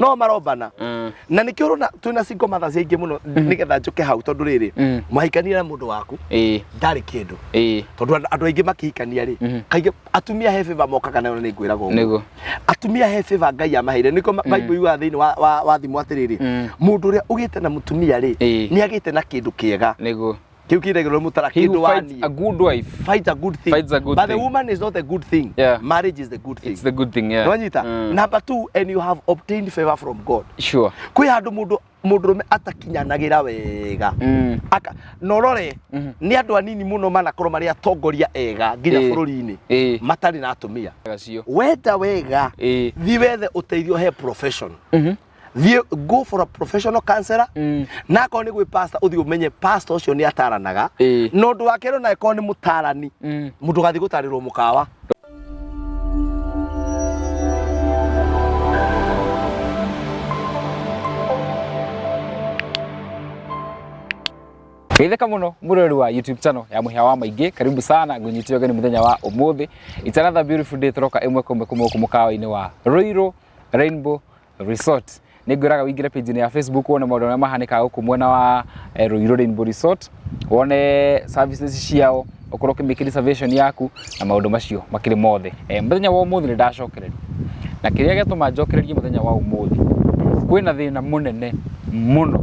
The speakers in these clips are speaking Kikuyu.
No marombana. Na nĩkĩo ũrona twĩna single mothers aingĩ mũno, nĩgetha njũke hau, tondũ rĩrĩ, mwahikania na mũndũ waku ndarĩ kĩndũ, tondũ andũ aingĩ makĩhikania rĩ, kaingĩ atumia he favor mokaga nayo, na nĩ ngwĩraga ũguo. Atumia he favor Ngai amaheire, nĩkĩo Bible yugaga thĩinĩ wa thimo atĩrĩrĩ, mũndũ ũrĩa ũgĩte na mũtumia rĩ, nĩ agĩte na kĩndũ kĩega. Kĩu kĩragĩrwo mũtara He kĩndũ who finds wani a good wife find a good thing. Finds a good But the thing. woman is not a good thing. Marriage is the good thing. It's the good thing, yeah. Nĩwanyita? Number two, and you have obtained favor from God. Kwĩ handũ mũndũ mũndũrũme atakinyanagĩra wega. Aka na ũrore, nĩ andũ anini mũno manakorwo marĩ atongoria ega nginya bũrũri-inĩ matarĩ na atumia. Gacio. Wenda wega, thiĩ wethe ũteithio he profession. Thiĩ go for a professional counselor. Na akorwo nĩ gwĩ pastor, ũthiĩ ũmenye pastor ũcio nĩ ataranaga. Na ũndũ wa kerĩ, ona angĩkorwo nĩ mũtarani, mũndũ ũgathiĩ gũtarĩrwo mũkawa. Geithĩka mũno mũrori wa YouTube channel ya Mũhĩa wa Maingĩ, karibu sana, ngũnyite ũgeni mũthenya wa ũmũthĩ. It's another beautiful day, tũroka ĩmwe kwa ĩmwe kuma gũkũ mũkawa-inĩ wa Ruiru Rainbow Resort. Nĩ ngwĩraga ũingĩre page-inĩ ya Facebook wone maũndũ marĩa mahanĩkaga gũkũ mwena wa Ruiru Rainbow Resort, wone services ciao, ũkorwo ũkĩ make reservation yaku na maũndũ macio makĩrĩ mothe. Mũthenya wa ũmũthĩ nĩ ndacokereria, na kĩrĩa gĩatũma njokererie mũthenya wa ũmũthĩ, kwĩna thĩna mũnene mũno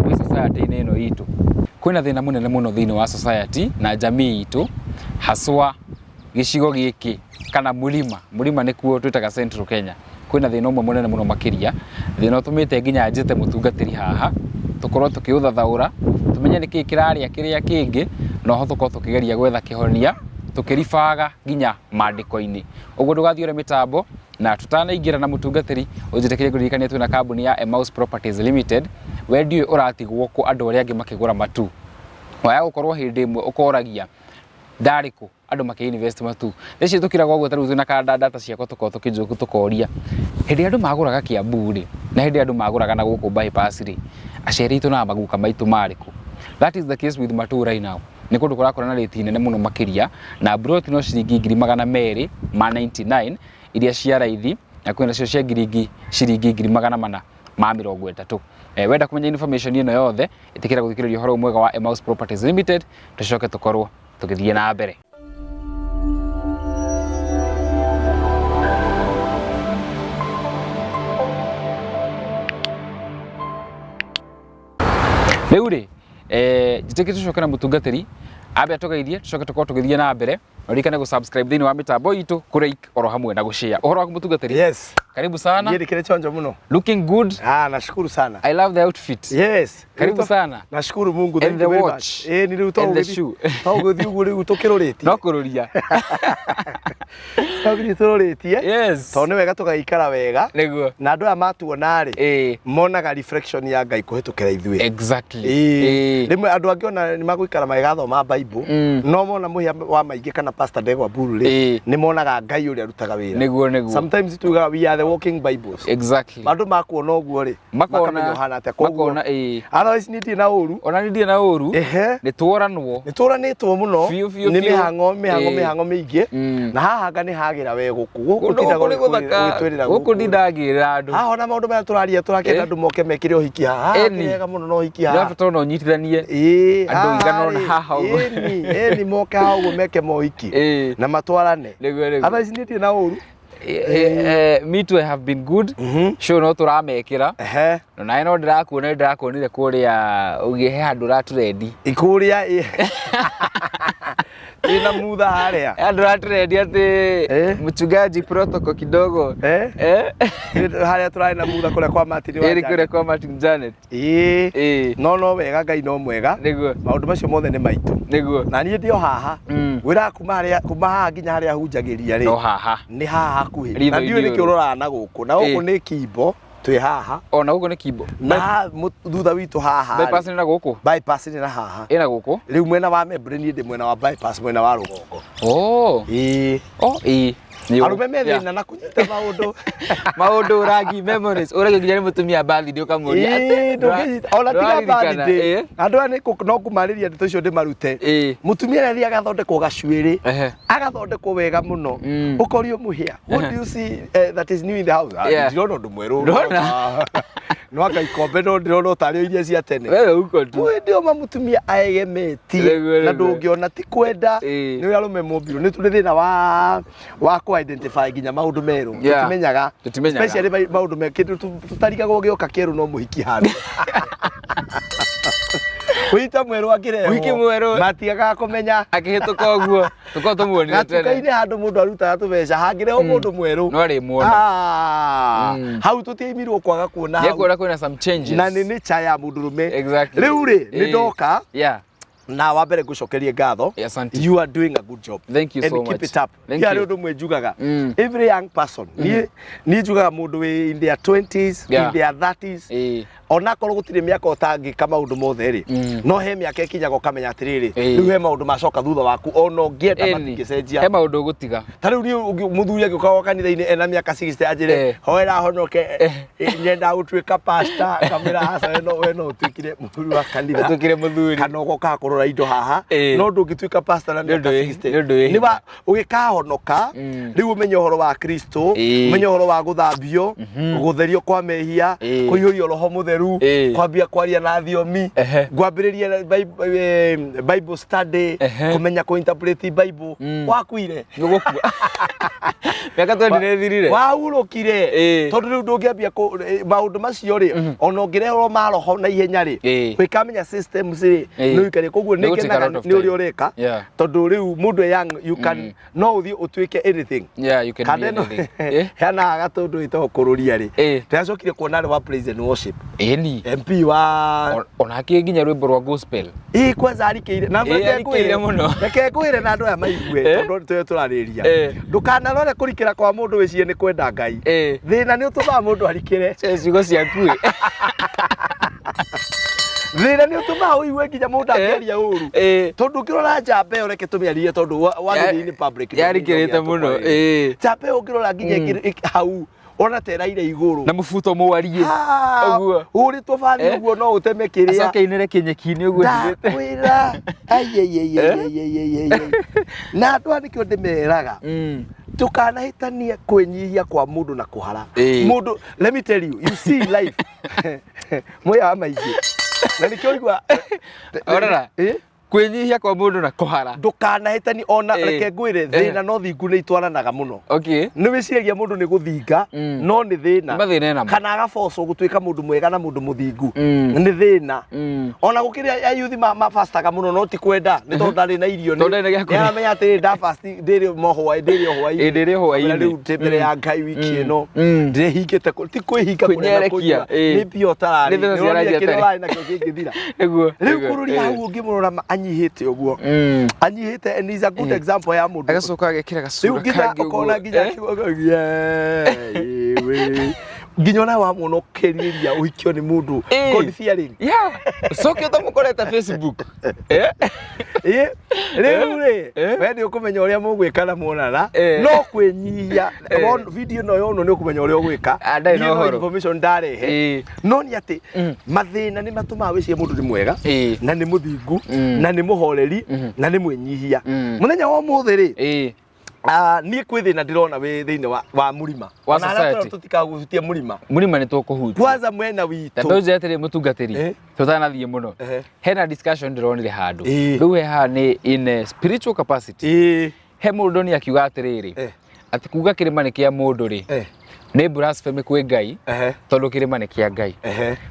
wĩ society-inĩ ĩno itũ. Kwĩna thĩna mũnene mũno thĩinĩ wa society na jamii itũ, haswa gĩcigo gĩkĩ kana mũrima mũrima nĩkuo twĩtaga Central Kenya. Kwĩna thĩna ũmwe mũnene mũno makĩria, thĩna ũtũmĩte nginya njĩte mũtungatĩri haha tũkorwo tũkĩũthathaũra, tũmenye nĩkĩĩ kĩrarĩa kĩrĩa kĩngĩ, na oho tũkorwo tũkĩgeria gwetha kĩhonia tũkĩribaga nginya mandĩko-inĩ. Ũguo ndũgathiĩ ũrĩ mĩtambo, na tũtanaingĩra na mũtungatĩri, ũnjĩtĩkĩrie ngũririkanie twĩna kambuni ya Emmaus Properties Limited. We ndiũĩ ũratigwo kũ andũ arĩa angĩ makĩgũra matu, waya gũkorwo hĩndĩ ĩmwe ũkoragia ndarĩ kũ andũ makĩ invest matu. Thaici tũkiraga ũguo, tarĩu twĩna kanda data ciakwa, tũkorwo tũkĩnjũku tũkoria hĩndĩ ĩrĩa andũ magũraga Kiambu rĩ, na hĩndĩ ĩrĩa andũ magũraga na gũkũ bypass rĩ, aciari aitũ na maguka maitũ marĩ kũ? That is the case with matu right now. Nĩ kũndũ kũrakora na rate nene mũno makĩria, na plot no ciringi 299,000 iria cia raithi, na kwĩna nacio cia ciringi 430,000. Wenda kũmenya information ĩno yothe, ĩtĩkĩra gũthikĩrĩria ũhoro mwega wa Emmaus Properties Limited, tũcoke tũkorwo tũgĩthiĩ na mbere. Rĩu rĩ, njĩtĩkĩrie tũcoke na mũtungatĩri ambe atũgeithie, tũcoke tũkorwo tũgĩthiĩ na mbere. Na ũririkane gũ-subscribe thĩinĩ wa mĩtambo itũ, kũ like oro hamwe na gũ-share. Ũhoro waku mũtungatĩri? Yes. Karibu sana. Niĩ ndĩkĩrĩ chonjo mũno. Looking good. Ah, nashukuru sana. I love the outfit. Yes. Karibu sana. Nashukuru Mungu. And Thank the you very watch. much. Ni rĩu And the shoe. To gũthiĩ ũguo rĩu tũkĩrũrĩtie. No kũrũria. To gũthiĩ tũrũrĩtie. Tondũ nĩ wega tũgaikara wega. Na andũ aya matuona rĩ, monaga reflection ya Ngai kũhĩtũkĩra ithuĩ. Rĩmwe andũ angĩ ona nĩ magũikara magĩgathoma Bible, no mona Mũhĩa wa Maingĩ kana Pastor Ndegwa Mburu rĩ, nĩ monaga Ngai ũrĩa arutaga wĩra. Nĩguo nĩguo. Sometimes tugaga we are the walking Bibles. Andũ makuona ũguo rĩ, Makona makamenya ũhana atĩa. Koguo makona otherwise niĩ ndirĩ na ũru. Ona niĩ ndirĩ na ũru. Nĩ tworanwo. Nĩ tũranĩtwo mũno. Biũ, biũ, Nĩ biũ. mĩhang'o mĩhang'o mĩhang'o mĩingĩ. Na haha anga nĩ hagĩra we gũkũ. Gũkũ Kũndũ tindaga gũkũ nĩ gũthaka. ũgĩtwĩrĩra Gũkũ gũkũ. ndindagĩrĩra andũ. Haha ona maũndũ marĩa tũraria, tũrakĩenda andũ moke mekĩre ũhiki haha. Haha kĩrega mũno na ũhiki haha. Ndĩrabatara ona ũnyitithanie andũ Haha igana ũna rĩ, haha ũguo. Ĩni, ĩni moke haha ũguo meke mohiki. Na matwarane. Nĩguo nĩguo. Otherwise niĩ ndirĩ na ũru. Me too, I have been good. Show no tũramekĩra. Na nawe no ndĩrakuona, ndĩrakuonire kũrĩa ũgĩ he handũ ũratũrendi. Kũrĩa ĩna mutha harĩa. Handũ ũratũrendi atĩ mchungaji protocol kidogo. Harĩa tũrarĩ na mutha kũrĩa kwa Martin wa Ĩrĩ Janet. kũrĩa kwa Martin Janet. No no wega, Ngai no mwega. Maũndũ macio mothe nĩ maitũ. Na niĩ ndĩ o haha. Ngwĩraga kuma harĩa, kuma haha nginya harĩa hunjagĩria rĩ. No haha. Nĩ haha hakuhĩ. Ritho Na ndiũĩ nĩkĩ inĩ ũrũ. ũroraga na gũkũ. Na gũkũ nĩ Kimbo, twĩ haha. Ona gũkũ nĩ Kimbo. Na thutha witũ haha rĩ. Bypass nĩ na gũkũ? Bypass nĩ na haha. Ĩna gũkũ? Rĩu mwena wa Membre niĩ ndĩ mwena wa bypass, mwena wa rũgongo. Oh. Oh. Arũme me thĩna na kũnyita maũndũ. Maũndũ, rangi, memories, ũragio nginya nĩ mũtumia birthday ũkamũria. Ĩĩ, ndũngĩnyita ona tiga Ndũraririkana, birthday. ĩĩ. Andũ aya no kũmarĩria ndeto icio ndĩmarute. Mũtumia nĩ athiaga agathondekwo gacuĩrĩ, agathondekwo wega mũno, ũkorio, "Mũhĩa, what do you see that is new in the house?" "Ah, ndirona ũndũ mwerũ." Ndũrona? No anga ikombe, no ndĩrona ũtarĩ o iria cia tene. Wewe uko tu. Hĩndĩ ĩyo mũtumia aegemetie na ndũngĩona ti kwenda. Nĩ ũrĩa arũme mombirwo, nĩ tũrĩ thĩna wa kũ identify nginya maũndũ merũ. Tũtimenyaga. Tũtimenyaga. Especially maũndũ me kĩndũ tũtarigagwo gĩoka kĩerũ, no mũhiki handũ wĩita mwerũ akĩrehwo. Mũhiki mwerũ. Matiagaga kũmenya. Akĩhĩtũka ũguo tũkorwo tũmuonire tene. Gatuka-inĩ handũ mũndũ arutaga tũbeca hangĩrehwo mũndũ mwerũ, No arĩmuona. Ah, hau tũtiaimirwo kwaga kuona hau. Nĩekuona kwĩna some changes. Na nĩ nature ya mũndũrũme. Rĩu rĩ, nĩ ndoka na wa mbere ngũcokerie ngatho. Asante. You are doing a good job. Thank you And so keep much. it up. Thank Harĩ you. ũndũ ũmwe njugaga, every young person, niĩ njugaga mũndũ wĩ in their 20s, in their 30s, onakorwo gũtirĩ mĩaka ũtangĩka maũndũ mothe rĩ, no he mĩaka ĩkinyaga ũkamenya atĩrĩrĩ, rĩu he maũndũ macoka thutha waku, ona ũngĩenda matingĩcenjia. He maũndũ ũgũtiga. Ta rĩu niĩ mũthuri agĩũka gwa kanitha-inĩ ena mĩaka 60 anjĩre, "Hoera honoke, nyendaga gũtuĩka pastor," ngamwĩra, "Aca, we no ũtuĩkire mũthuri wa kanitha Ũtuĩkire mũthuri. kana ũgokaga kũrora indo haha, no ndũngĩtuĩka pastor na Nĩ ũndũ mĩaka 60." Nĩ ũndũ wĩ Nĩ wa ũgĩkahonoka, rĩu ũmenye ũhoro wa Kristo, ũmenye ũhoro wa gũthambio, gũtherio kwa mehia, kũihũrio roho mũtheru, kwambia kwaria na thiomi, ngwambĩrĩria Bible study, kũmenya kũ interpret Bible, wakuire. Nĩũgũkua. Mĩaka 20 nĩ ĩthirire. Wahurũkire. Tondũ rĩu ndũngĩambia maũndũ macio rĩ, ona ũngĩreherwo ma roho na ihenya rĩ, ũgĩkamenya systems rĩ, nĩ ũikarie. Koguo Nĩ nĩ gũtake a ngenaga lot of nĩ ũrĩa time. ũreka, tondũ rĩu mũndũ e young, you can, no ũthiĩ ũtuĩke anything. Yeah, you can be Kana ĩno anything. Hena gatũndũ ĩtagwo kũrũria rĩ, ndĩracokire kuona arĩ wa praise and worship, Ĩni. MP wa Ona akĩ nginya rwĩmbo rwa gospel. Ĩ, kwanza arikĩire na Ĩ, reke arikĩire ngwĩre, mũno. reke ngwĩre na andũ aya maigue, tondũ tũrĩa tũrarĩria, ndũkanarore kũrikĩra kwa mũndũ wĩcirie nĩ kwenda Ngai. Thĩna nĩ ũtũmaga mũndũ arikĩre. Cia ciugo ciaku ĩ. Thĩna nĩ ũtũmaga ũigue nginya mũndũ akĩaria ũru, tondũ ũngĩrora njamba ĩyo, reke tũmĩarie tondũ wagĩrĩire nĩ public Yarikĩrĩte mũno. Njamba ĩyo ũngĩrora nginya hau ona ta ĩraire igũrũ Na mũbuto mũwariĩ. Ah, Ũguo. ũrĩtwo bathi ũguo no ũteme kĩrĩa. Acoke ainĩre kĩnyeki-inĩ ũguo hithĩte. Ndakwĩra. Aiaiaiaiaiaiai. Na andũ aya nĩkĩo ndĩmeraga, ndũkanahĩtanie kwĩnyihia kwa mũndũ na kũhara mũndũ. Let me tell you, you see life mũya wa maingĩ na nĩkĩo igua. Orora. Kwĩnyihia kwa mũndũ na kũhara. Ndũkanahĩtanie ona. Reke ngwĩre, thĩna no thingu nĩ itwaranaga mũno. Nĩ wĩciragia mũndũ nĩ gũthinga, no nĩ thĩna. Nĩ mathĩna enamo. Kana agabocwo gũtuĩka mũndũ mwega na mũndũ mũthingu nĩ thĩna. Ona gũkĩrĩ ayuthi mabastaga mũno, no ti kwenda, nĩ tondũ ndarĩ na irio. Tondũ ndarĩ na gĩa kũrĩa. Nĩaramenya atĩrĩ, ndafasti ndĩrĩ mohwaĩ, ndĩrĩ o hwaĩ-inĩ. Ĩ, ndĩrĩ hwaĩ-inĩ. Rĩu ndĩ mbere ya Ngai wiki ĩno, ndĩrehingĩte ti kwĩhinga kũrĩa na Kwĩnyerekia, kũnyua, nĩ mbia ũtararĩ. Nĩ mbeca Nĩ ũronire ciaranjia kĩrĩa tene. ũrarĩ nakĩo kĩngĩthira. Rĩu kũrũria hau ũngĩmũrora anyihĩte ũguo, anyihĩte, and is a good example ya mũndũ. Agacoka agekĩra Rĩu gacura nginya kangĩ ũkona ũguo. nginya ĩwe, nginya ona wamwona ũkĩrirĩria ũhikio nĩ mũndũ God fearing. Yeah. Ũcoke ũtamũkorete Facebook. Ĩ, rĩu rĩ, we nĩ ũkũmenya ũrĩa mũgwĩka na muonana, no kwĩnyihia. Video ĩno yonwo nĩ ũkũmenya ũrĩa ũgwĩka. Ah, ndarĩ na Niĩ no ũhoro. information ndarehe, no nĩ atĩ mathĩna nĩ matũmaga wĩcirie mũndũ nĩ mwega na nĩ mũthingu na nĩ mũhoreri na nĩ mwĩnyihia. Mũthenya wa ũmũthĩ rĩ, niĩ kwĩ thĩna ndĩrona wĩ thĩinĩ wa mũrima. Wa Ona harĩa society. tũtikagutia mũrima. Mũrima nĩ tũkũhutia. Kwanza mwena witũ. Tondũ njĩra atĩrĩ, mũtungatĩri, tũtanathiĩ mũno, hena discussion ndĩronire handũ. Rĩu he haha nĩ in a spiritual capacity, he mũndũ ndoni akiuga atĩrĩrĩ, atĩ kuga kĩrĩma nĩ kĩa mũndũ rĩ, nĩ blasphemy kwĩ Ngai, tondũ kĩrĩma nĩ kĩa Ngai.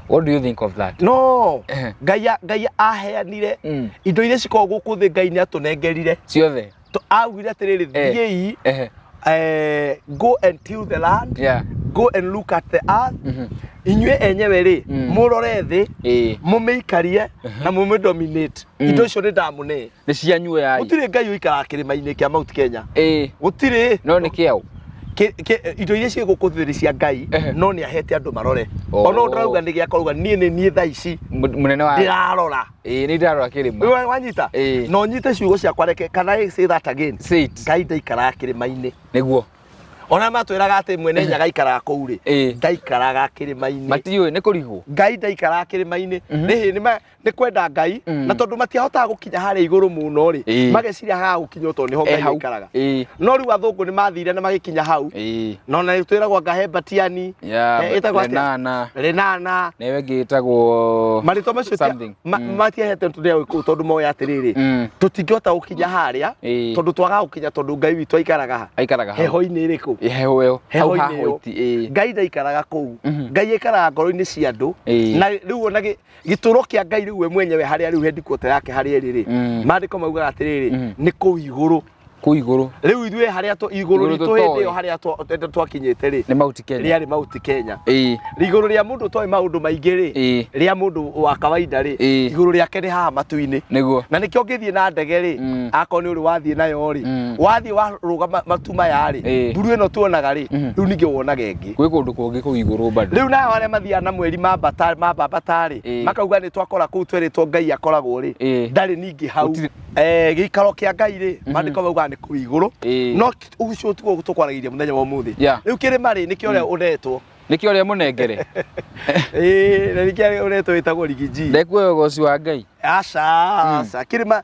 What do you think of that? No Ngai aheanire indo iria cikoragwo gũkũ thĩ. Ngai nĩ atũnengerire ciothe. Augire atĩrĩrĩ, "Thiĩi, go and till the land, go and look at the earth, inyuĩ enyewe rĩ, mũrore thĩ, mũmĩikarie na mũmĩ dominate. Indo icio nĩ ndamũne." Nĩ cianyu yai. Gũtirĩ Ngai ũikaraga kĩrĩma-inĩ kĩa Mount Kenya. Gũtirĩ. No nĩ kĩaũ? Indo iria ciĩ gũkũ thĩ nĩ cia Ngai, no nĩ ahete andũ marore. Ona ũndũ ndĩrauga nĩ gĩakwa, rauga niĩ nĩ niĩ thaa ici Mũnene wa ndĩrarora. Ĩ, nĩ ndĩrarora kĩrĩma. Wanyita? Ĩĩ. Na ũnyite ciugo ciakwa, reke, can I say that again? Say it. Ngai ndaikaraga kĩrĩma-inĩ. Nĩguo. Ona matwĩraga atĩ mwene Nyaga aikaraga kũu rĩ, ndaikaraga kĩrĩma-inĩ. Matiũĩ nĩ kũrigwo. Ngai ndaikaraga kĩrĩma-inĩ. Nĩ hĩ nĩ kwenda Ngai, na tondũ matiahotaga gũkinya harĩa igũrũ mũno rĩ, mageciria haha gũkinywo tondũ nĩho E Ngai hau. aikaraga. No rĩu athũngũ nĩ mathire na magĩkinya hau. Na ona twĩragwo anga he Batiani, Ya, ĩtagwo atĩa? Lenana. Lenana. Na ĩyo ĩngĩ ĩtagwo Marĩtwa macio something. Matiahete tũrĩa kũu tondũ moĩ atĩrĩrĩ, tũtingĩhota gũkinya harĩa tondũ twagaga gũkinya tondũ Ngai witũ aikaraga ha? Aikaraga hau. Heho-inĩ ĩrĩkũ? Heho ĩyo. Hau Heho-inĩ ha ĩyo. hoiti. Ngai ndaikaraga kũu. Ngai aikaraga ngoro-inĩ cia andũ. Na rĩu ona gĩtũro kĩa Ngai rĩu we mwenyewe harĩa rĩu headquarter yake harĩa ĩrĩ rĩ, maandĩko maugaga atĩrĩrĩ, nĩ kũu igũrũ. Kũu igũrũ. Rĩu ithuĩ harĩa igũrũ Igũrũ ritũ hĩndĩ tũtoĩ. ĩyo harĩa twakinyĩte rĩ, Nĩ Mount Kenya. Rĩarĩ Mount Kenya. Igũrũ rĩa mũndũ ũtoĩ maũndũ maingĩ rĩ, rĩa mũndũ wa kawaida rĩ, igũrũ rĩake nĩ haha matu-inĩ. Nĩguo. Na nĩkĩo ũngĩthiĩ na ndege rĩ, akorwo nĩ ũrĩ wathiĩ nayo rĩ, wathiĩ warũgama matu maya rĩ, mburu ĩno tuonaga rĩ, rĩu ningĩ wonaga ĩngĩ. Gwĩ kũndũ kũngĩ kũu igũrũ bado. Rĩu nao arĩa mathiaga na mweri mambata mambambata rĩ, makauga nĩ twakora kũu twerĩtwo Ngai akoragwo rĩ, ndarĩ ningĩ hau. Gũtirĩ. Gĩikaro kĩa Ngai rĩ, maandĩko maugaga nĩ kũu igũrũ. No ũcio tiguo tũkwaragĩria mũthenya wa ũmũthĩ. Rĩu kĩrĩma rĩ, nĩkĩo ũrĩa ũnetwo. Nĩkĩo ũrĩa mũnengere. Ĩĩ, na nĩkĩo ũretwo wĩtagwo Rigiji. Ndekuoya ũgoci wa Ngai. Aca, aca. Kĩrĩma,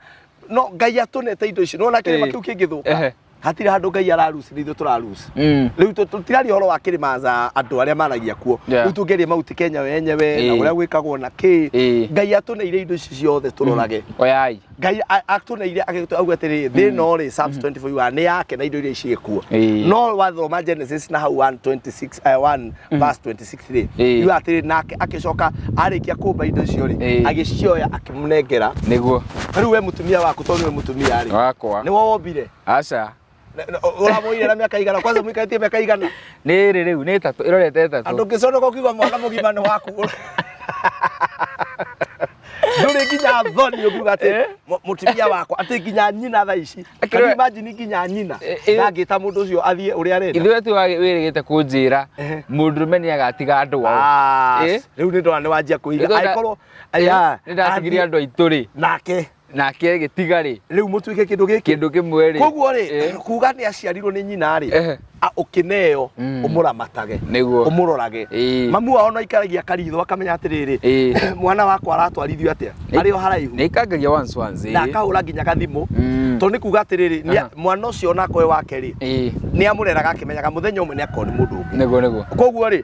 no Ngai atũnete indo icio. Nĩwona kĩrĩma kĩu kĩngĩthũka? Hatirĩ handũ Ngai araruci, nĩ ithuĩ tũraruci. Rĩu tũtiraria ũhoro wa kĩrĩma za andũ arĩa maragia kuo. Rĩu tũngĩaria Mount Kenya wenyewe, na ũrĩa gwĩkagwo na kĩ. Ngai atũneire indo ici ciothe tũrorage. Oyai. Ngai atũneire auga atĩrĩrĩ, thĩ ĩno rĩ, Psalms 24 yugaga nĩ yake na indo iria ciĩ kuo. No wathoma Genesis na hau 1:26, 1 verse 26 rĩ, yugaga atĩrĩrĩ, nake agĩcoka arĩkia kũmba indo icio rĩ, agĩcioya akĩmũnengera. Nĩguo. Rĩu we mũtumia waku tondũ nĩwe mũtumia rĩ, Wakwa. nĩwe wombire. Aca. Ũramũire na mĩaka igana kwanza mũikarĩtie mĩaka igana. Nĩ ĩrĩ rĩu, nĩ ĩtatũ, ĩrorete ĩtatũ. Andũ ũngĩconoka ũkiuga mwana mũgima nĩ waku. Ndũrĩ nginya thoni ũkiuga atĩ mũtumia wakwa atĩ nginya nyina thaa ici. Can you imagine nginya nyina ndangĩta mũndũ ũcio athiĩ ũrĩa arenda. Ithuĩ ti wĩrĩgĩte kũnjĩra mũndũrũme nĩ agatiga andũ ao. Rĩu nĩ ndona nĩ wanjia kũiga. Angĩkorwo nĩ ndatigire andũ aitũ rĩ. Nake. Nake agĩtiga rĩ. Rĩu mũtuĩke kĩndũ gĩkĩ. Kĩndũ kĩmwe rĩ. Koguo rĩ, kuga nĩ aciarirwo nĩ nyina rĩ, ũkĩneo ũmũramatage. Nĩguo. Ũmũrorage. Mamu wao no aikaragia karitho akamenya atĩrĩrĩ, mwana wakwa aratwarithio atĩa? Arĩ o haraihu. Nĩ aikangagia once once. Na akahũra nginya gathimũ. Tondũ nĩ kuga atĩrĩrĩ, mwana ũcio onako e wake rĩ, nĩ amũreraga akĩmenyaga mũthenya ũmwe nĩ akorwo nĩ mũndũ ũngĩ. Nĩguo nĩguo. Koguo rĩ,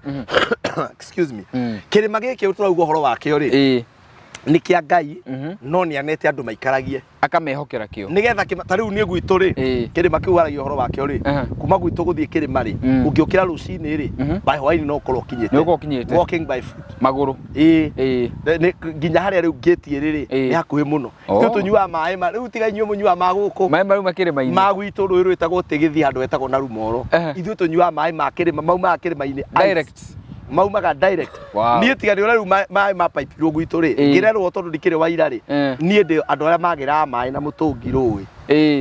excuse me, kĩrĩma gĩkĩ tũrauga ũhoro wakĩo rĩ, nĩ kĩa Ngai, no nĩ anete andũ maikaragie. Akamehokera kĩo. Nĩgetha ta rĩu niĩ gwitũ rĩ, kĩrĩma kĩu waragia ũhoro wakĩo rĩ, kuma gwitũ gũthiĩ kĩrĩma rĩ, ũngĩũkĩra rũcinĩ rĩ, by hwainĩ no ũkorwo ũkinyĩte. Nĩ ũkorwo ũkinyĩte. Walking by foot. Magũrũ. Ĩĩ. Nginya harĩa rĩu gate ĩrĩ rĩ, nĩ hakuhĩ mũno. Ithuĩ tũnyuaga maĩ ma, rĩu tiga inyuĩ mũnyuaga ma gũkũ. Maĩ mauma kĩrĩma-inĩ. Ma gwitũ rũĩ rwĩtagwo Tĩgĩthi handũ hetagwo Narumoro. Ithuĩ tũnyuaga maĩ ma kĩrĩma, maumaga kĩrĩma-inĩ. Direct. Maumaga direct. Niĩ tiga nĩ ũrĩa rĩu maĩ ma pipe gwitũ rĩ, ngĩrerwo tondũ ndikĩrĩ wa ira rĩ, niĩ ndĩ andũ arĩa magĩraga maĩ na mũtũngi rũĩ.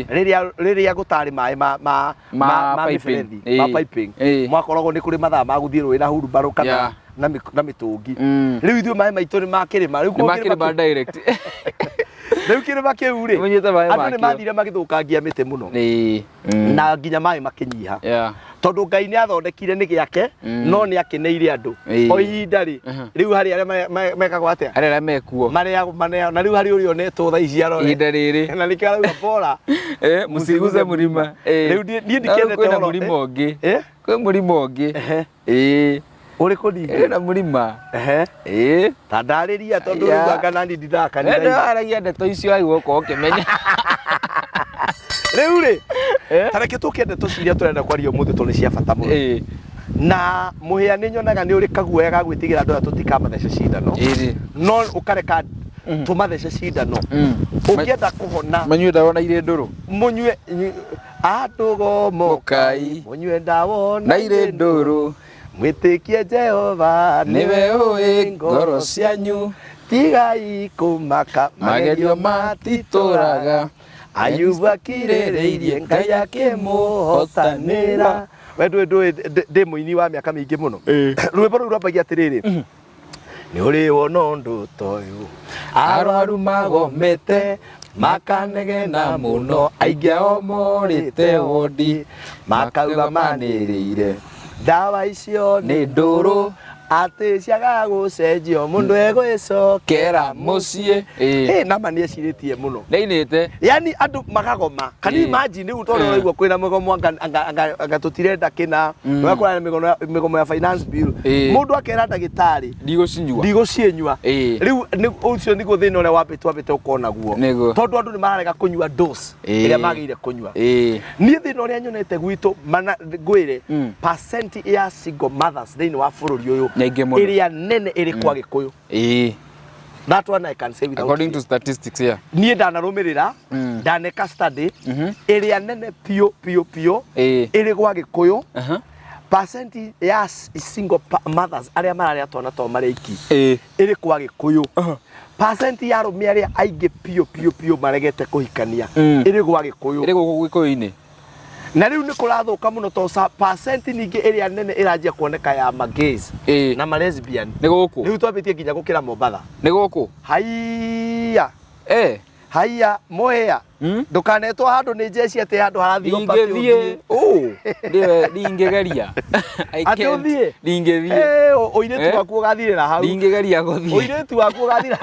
Rĩrĩa rĩrĩa gũtarĩ maĩ ma ma ma mĩberethi, ma piping, mwakoragwo nĩ kũrĩ mathaa ma gũthiĩ rũĩ na hurumbarũ kana na mĩtũngi. Rĩu ithuĩ maĩ maitũ nĩ ma kĩrĩma. Rĩu ma kĩrĩma direct. Rĩu kĩrĩma kĩu rĩ, andũ nĩ mathire magĩthũkangia mĩtĩ mũno. Na nginya maĩ makĩnyiha. Tondũ Ngai nĩ athondekire nĩ gĩake, no nĩ akeneire andũ. O ihinda rĩ, rĩu harĩ arĩa mekagwo atĩa? Harĩ arĩa mekuo. Marĩa maneo, na rĩu harĩ ũrĩa onetwo thaa ici arore. Ihinda rĩrĩ. Na nĩkĩo arauga bora. Mũciguze mũrima. Rĩu niĩ ndikĩendete ũhoro. Kwĩna mũrima ũngĩ. Kwĩ mũrima ũngĩ. Ũrĩkũ ningĩ? Ĩna mũrima. Ta ndarĩria tondũ rĩu anga nani ndindaga kanitha-inĩ. Ndwaragia ndeto icio agĩrĩirwo gũkorwo ũkĩmenya. Rĩu rĩ, ta reke tũke ndeto ciria tũrenda kwaria ũmũthĩ tondũ nĩ cia bata mũno. Na mũhĩa nĩ nyonaga nĩ ũrĩ kaguoya ga gwĩtigĩra andũ aya tũtikamathece cindano. No ũkareka tũmathece cindano. Ũngĩenda kũhona. Manyue ndawa na irĩ ndũrũ. Mũnyue andũgomokai mũnyue ndawa na irĩ ndũrũ. Mwĩtĩkie Jehova nĩwe ũĩ ngoro cianyu. Tigai kũmaka magerio matitũraga. Ayubu akirĩrĩirie Ngai akĩmũhotanĩra. We ndũĩ ndũĩ ndĩ mũini wa mĩaka mĩingĩ mũno. Rwĩmbo rũu rwambagia atĩrĩrĩ, nĩ ũrĩ wona ũndũ ta ũyũ, arwaru magomete Makanegena mũno, aingĩ ao morĩte wondi, makauga manĩrĩire ndawa icio nĩ ndũrũ, atĩ ciagaga gũcenjio mũndũ egwĩcokera mũciĩ. Ĩ nama nĩ ecirĩtie mũno. Nĩainĩte. Yani andũ magagoma. Can you imagine rĩu tondũ ũraigua kwĩna mũgomo anga tũtirenda kĩna, ũgakora mĩgomo ya finance bill, mũndũ akera ndagĩtarĩ Ndigũcinyua. Ndigũcinyua. Rĩu ũcio nĩguo thĩna ũrĩa wambĩte ũkorwo naguo. Nĩguo. Tondũ andũ nĩ mararega kũnyua dose ĩrĩa magĩrĩire kũnyua. Niĩ thĩna ũrĩa nyonete gwitũ mana ngwĩre, percent ya single mothers thĩinĩ wa bũrũri ũyũ Nĩ aingĩ mũno. ĩrĩa nene ĩrĩ kwa Gĩkũyũ. That one I can say without According to fear. statistics, yeah. Niĩ ndanarũmĩrĩra, ndaneka study ĩrĩa nene piũ piũ piũ ĩrĩ gwa Gĩkũyũ. Percent ya single mothers arĩa mararĩa twana twao marĩ aiki ĩrĩ kwa Gĩkũyũ. Percent ya arũme arĩa aingĩ piũ piũ piũ maregete kũhikania ĩrĩ gwa Gĩkũyũ. Ĩrĩ gũkũ Gĩkũyũ-inĩ. Na rĩu nĩ kũrathũka mũno tondũ percent ningĩ ĩrĩa nene ĩranjia kuoneka ya ma gays na ma lesbian. Nĩ gũkũ. Rĩu twambĩtie nginya gũkĩra Mombatha. Nĩ gũkũ. Haiya. Haiya mũhĩa. Ndũkanetwo handũ nĩ njeci atĩ handũ harathio party. Ndingĩthiĩ. Ũũ. Ndiwe ndingĩgeria. I Atĩ can't. ũthiĩ? Ndingĩthiĩ. Ũirĩtu waku ũgathirĩra hau. Ndingĩgeria gũthiĩ. Ũirĩtu waku ũgathira.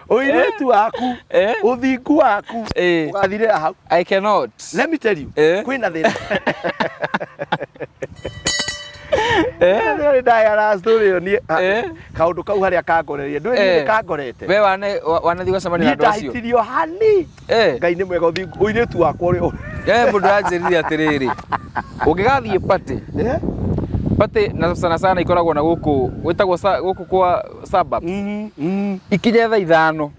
Ũirĩtu waku, ũthingu waku ũgathirĩra hau. I cannot. Let me tell you, kwĩna thĩna. Nĩ ndayara story ĩyo niĩ. Kaũndũ kau harĩa kangorerie. Ndũĩ niĩ nĩ kangorete. We wanathiĩ gũcemania na Niĩ andũ acio? ndahĩtirio hani. Ngai nĩ mwega, ũthingu ũirĩtu wakwa ũrĩa. Mũndũ aranjĩrire atĩrĩrĩ, ũngĩgathiĩ party, party na sana sana ikoragwo na gũkũ gwĩtagwo gũkũ kwa suburbs. Ikinye thaa 5.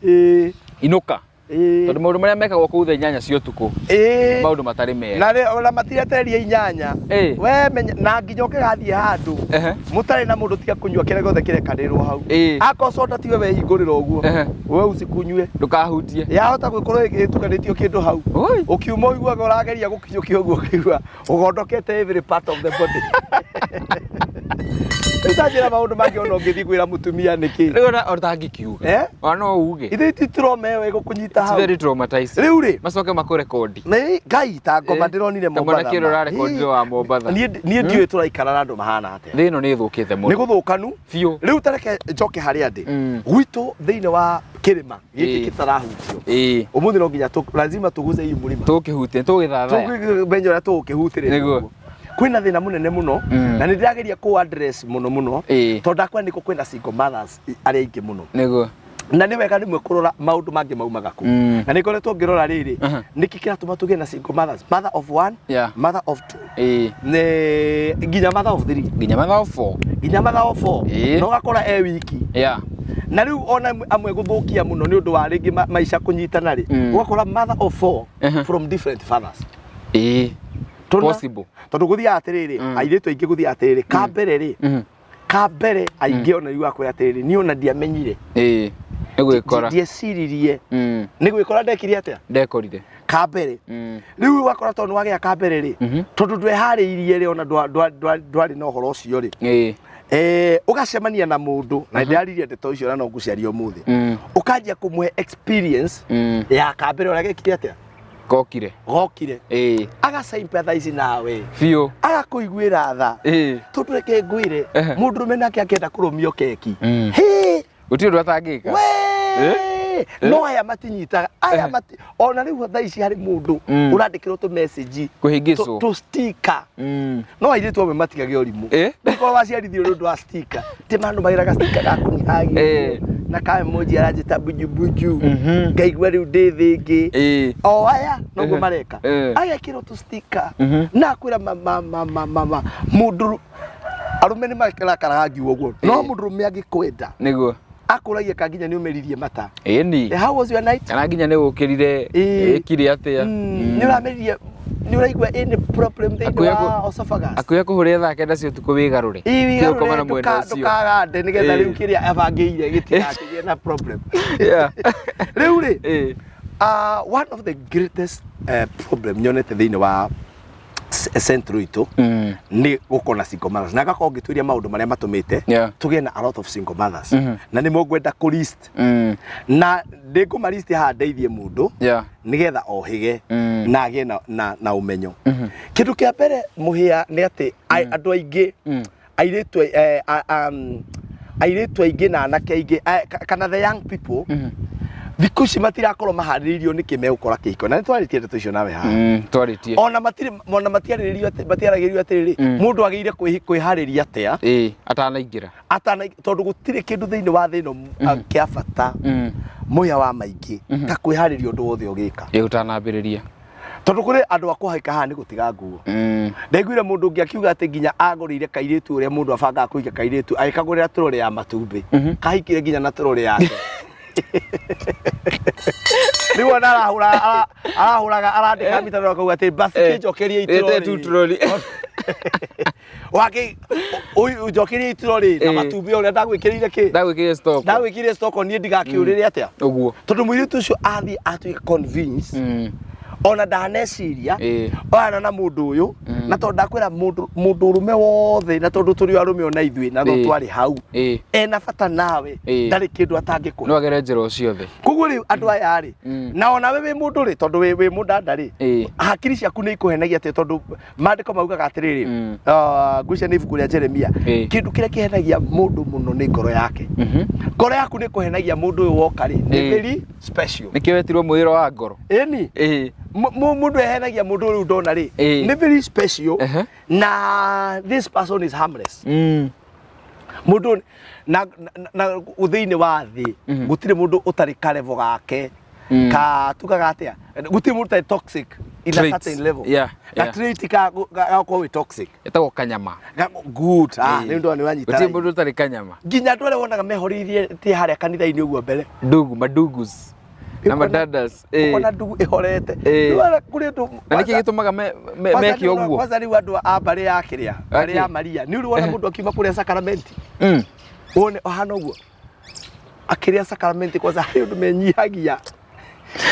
Inũka. Tondũ maũndũ marĩa mekagwo kũu thaa 8 cia ũtukũ, maũndũ matarĩ mega. Na rĩ, ona matiretereria 8. We menya, na nginya ũngĩgathiĩ handũ, mũtarĩ na mũndũ tiga kũnyua kĩrĩa gĩothe kĩrekanĩrwo hau. Akorwo soda tiwe wehingũrĩra ũguo, we ũcikunyue. Ndũkahutie. Yahota gũkorwo ĩtukanĩtio kĩndũ hau. Oi. Ũkiuma ũiguaga ũrageria gũkinyũkia ũguo ũkaigua ũgondokete every part of the body. Rĩu ta njĩra maũndũ mangĩ ona ũngĩthiĩ kwĩra mũtumia nĩkĩ? Rĩu ona ũtangĩkiuga. Ona no uge. Ithuĩ ti trauma ĩyo ĩgũkũnyita It's hau. very traumatizing. Rĩu rĩ. Macoke makũrekondi. Nĩ Ngai ta ngoma ndĩronire Ta Mombatha. mwanake ũrĩa ũrarekondire wa Mombatha. Niĩ ndiũĩ tũraikara na andũ mahana atĩa. Thĩ ĩno nĩ ĩthũkĩte mũno. Nĩ gũthũkanu. Biũ. Rĩu ta reke njoke harĩa ndĩ. Gwitũ thĩinĩ wa kĩrĩma gĩkĩ gĩtarahutio. Ũmũthĩ no nginya lazima tũguce hii mũrima. Tũkĩhutie, tũgĩthathaya. Tũkĩmenya ũrĩa tũgũkĩhutĩrĩria. Nĩguo. Kwĩna thĩna mũnene mũno, na nĩ ndĩrageria kũ address mũno mũno, tondũ ndakwa nĩkũ kwĩna single mothers arĩa aingĩ mũno. Nĩguo. Na nĩ wega rĩmwe kũrora maũndũ mangĩ maumaga kũ. Na nĩ ngoretwo ngĩrora rĩrĩ, nĩkĩ kĩratũma tũgĩe na single mothers, mother of one, mother of two, nĩ nginya mother of three, Nginya mother of four, nginya mother of four, na ũgakora e wiki. Na rĩu ona amwe gũthũkia mũno nĩ ũndũ wa rĩngĩ maica kũnyitana rĩ, ũgakora mother of four from different fathers. Possible. Tondũ gũthiaga atĩrĩrĩ, airĩtu aingĩ gũthiaga atĩrĩrĩ, ka mbere rĩ, ka mbere aingĩ ona rĩu akwĩra atĩrĩrĩ, niĩ ona ndiamenyire. Nĩ gwĩkora. Ndieciririe. Nĩ gwĩkora ndekire atĩa? Ndekorire. Ka mbere. Rĩu ũgakora tondũ nĩwagĩa ka mbere rĩ, tondũ ndweharĩirie rĩ, ona ndwarĩ na ũhoro ũcio rĩ. Ũgacemania na mũndũ, na ndĩraririe ndeto icio na no ngũciaria ũmũthĩ. Ũkanjia kũmũhe experience ya ka mbere ũrĩa gekire atĩa? Gokire. Gokire. Aga sympathize nawe. Biũ. Agakũiguĩra tha. Tondũ reke ngwĩre, mũndũrũme nake akĩenda kũrũmio keki. Hĩ! Gũtirĩ ũndũ atangĩka. Wee! No aya matinyitaga. Aya mati, ona rĩu thaa ici harĩ mũndũ ũrandĩkĩrwo tũ message. Kũhĩngĩcwo. Tũ sticker. No airĩtu amwe matigage ũrimũ. Nĩkorwo waciarithio nĩ ũndũ wa sticker. Ti manũmagĩra ga sticker ga kũnyihagia. Na ka emoji aranjĩta bunju bunju. Ngaigua rĩu ndĩ thĩ ĩngĩ. O aya noguo mareka. Agekĩrwo tũ sticker. Na akwĩra ma, ma, ma, ma, ma, ma. Mũndũ arũme nĩ marakaraga ngiuga ũguo. No mũndũrũme angĩkwenda. Nĩguo. Akũragia ka nginya nĩ ũmeririe mata. Ĩni. How was your night? Kana nginya nĩ ũkĩrire, ĩkire atĩa? Nĩ ũrameririe, nĩ ũraigua any problem thĩinĩ wa esophagus? Akuhe kũhũrĩra thaa 9 cia ũtukũ wĩgarũre. Ĩĩ, Tiga gũkoma wĩgarũre, na mwena ũcio. ndũkagande nĩgetha rĩu kĩrĩa abangĩire gĩtigakĩgĩe na problem. Rĩu rĩ, one of the greatest problem nyonete thĩinĩ wa Central itũ nĩ gũkorwo na single mothers na ngakorwo ngĩtuĩria maũndũ marĩa matũmĩte tũgĩe na a lot of single mothers na nĩmo ngwenda kũ list na ndĩngũma list haha ndeithie mũndũ nĩgetha ohĩge na agĩe na ũmenyo. Kĩndũ kĩa mbere mũhĩa nĩ atĩ andũ aingĩ airĩtu airĩtu aingĩ na anake aingĩ kana the young people thikũ ici matirakorwo maharĩrĩirio nĩkĩ megũkora kĩhiko na nĩ twarĩtie ndeto icio nawe haha. Twarĩtie. Ona matirĩ ona matiarĩrĩrio atĩ matiaragĩrio atĩrĩrĩ mũndũ agĩrĩire kwĩharĩria atĩa Ĩĩ, atanaingĩra. Atana tondũ gũtirĩ kĩndũ thĩinĩ wa thĩ ĩno kĩa bata mũhĩa wa maingĩ ta kwĩharĩria ũndũ wothe ũgĩka. Ĩĩ, ũtanambĩrĩria. Tondũ kũrĩ andũ a kũhaika haha nĩ gũtiga nguo. Ndaiguire mũndũ ũngĩ akiuga atĩ nginya agũrĩire kairĩtu ũrĩa mũndũ abangaga kũiga kairĩtu agĩkagũrĩra tũrorĩ ya matumbĩ kahikire nginya na tũrorĩ yake. Rĩu ona arahũra arahũraga arandĩka mitandao akauga atĩ basi Eh, kĩnjokerie ĩte tu iturori troli. Wake ũnjokerie iturori na matumbĩ ũrĩa ndagwĩkĩrĩire kĩ Ndagwĩkĩrire stock. Ndagwĩkĩrire stock niĩ ndigakĩũrĩre atĩa Ũguo. Tondũ mũirĩtu ũcio athiĩ atuĩka convince ona ndaneciria oyana na mũndũ ũyũ na tondũ ndakwĩra mũndũ mũndũ ũrũme wothe na tondũ tũrĩ o arũme ona ithuĩ na no twarĩ hau ena bata nawe ndarĩ kĩndũ atangĩkũhe. No agere njĩra o ciothe. Koguo rĩu andũ aya rĩ na onawe wĩ mũndũ rĩ tondũ wĩ mũndanda rĩ hakiri ciaku nĩ ikũhenagia atĩ tondũ maandĩko maugaga atĩrĩrĩ ah, ngwĩciria nĩ ibuku rĩa Jeremia kĩndũ kĩrĩa kĩhenagia mũndũ mũno nĩ ngoro yake. Ngoro yaku nĩ kũhenagia mũndũ ũyũ woka rĩ nĩ very special. Nĩkĩo wetirwo mwĩro wa ngoro. Ĩni mũndũ ehenagia mũndũ ũyũ ndona rĩ nĩ very special na this person is harmless. Mũndũ na thĩinĩ wa thĩ gũtirĩ mũndũ ũtarĩ karevo gake ka tugaga atĩa gũtirĩ mũndũ ũtarĩ toxic in a Traits. certain level ka trait ka gũkorwo wĩ toxic. Ĩtagwo kanyama. Good, ah, nĩ ndona nĩ wanyita Gũtirĩ raini. mũndũ ũtarĩ kanyama. Nginya andũ arĩa wonaga mehoreirie harĩa kanitha-inĩ ũguo mbere. Ndugu, madugus na madadas. Ũkona ndugu ĩhorete. Rĩu kũrĩ andũ Na nĩkĩ gĩtũmaga Kwanza meke ũguo? Kwanza rĩu andũ a mbarĩ ya kĩrĩa mbarĩ ya Akĩ? Maria nĩ ũrĩ wona mũndũ akiuma kũrĩa sakaramenti wone ahana ũguo akĩrĩa sakaramenti kwanza harĩ ũndũ menyihagia.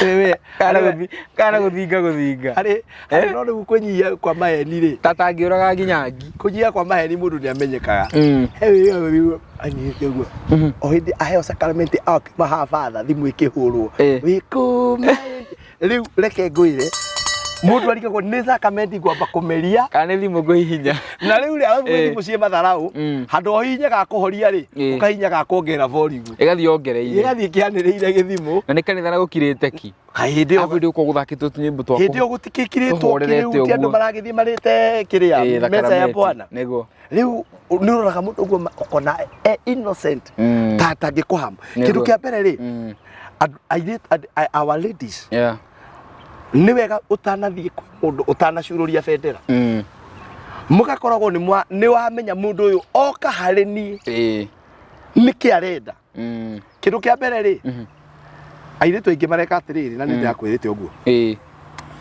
Wewe, Kana kana gũthinga gũthinga. Harĩ no rĩu kwĩnyihia kwa maheni rĩ Tatangĩũraga nginya ngi. Kũnyihia kwa maheni mũndũ nĩ amenyekaga. He wĩ anyihĩte ũguo o hĩndĩ aheo sakaramenti akiuma haha batha thimũ ĩkĩhũrwo wĩ kũ rĩu reke ngwĩre mũndũ arigagwo nĩ sakaramenti ngwamba kũmeria Kana nĩ thimũ ngũhihinya. Na rĩu rĩ arabu thimũ ciĩ matharau handũ o hihinye ga kũhoria rĩ ũkahihinya ga kuongerera volume. Ĩgathiĩ yongereire. Ĩgathiĩ kĩanĩrĩire gĩthimũ. Na nĩ kanitha na gũkirĩte ki. Kaĩ hĩndĩ ĩyo Arabu hĩndĩ ĩyo gũkoragwo gũthakĩtwo tũnyĩmbo twa hĩndĩ ĩyo gũtikĩkirĩtwo tũhorerete kĩrĩu ti andũ ũguo. maragĩthiĩ marĩte kĩrĩa meza ya thakaramenti. bwana. Nĩguo. Rĩu nĩ ũroraga mũndũ ũguo ũkona e innocent ta atangĩkũhama. Kĩndũ kĩa mbere rĩ airĩtu our ladies nĩ wega ũtanathiĩ kwĩ mũndũ ũtanacurũria bendera mũgakoragwo nĩ wamenya mũndũ ũyũ oka harĩ niĩ nĩkĩ arenda. Kĩndũ kĩa mbere rĩ airĩtu aingĩ mareka atĩrĩrĩ na nĩ ndĩrakwĩrĩte ũguo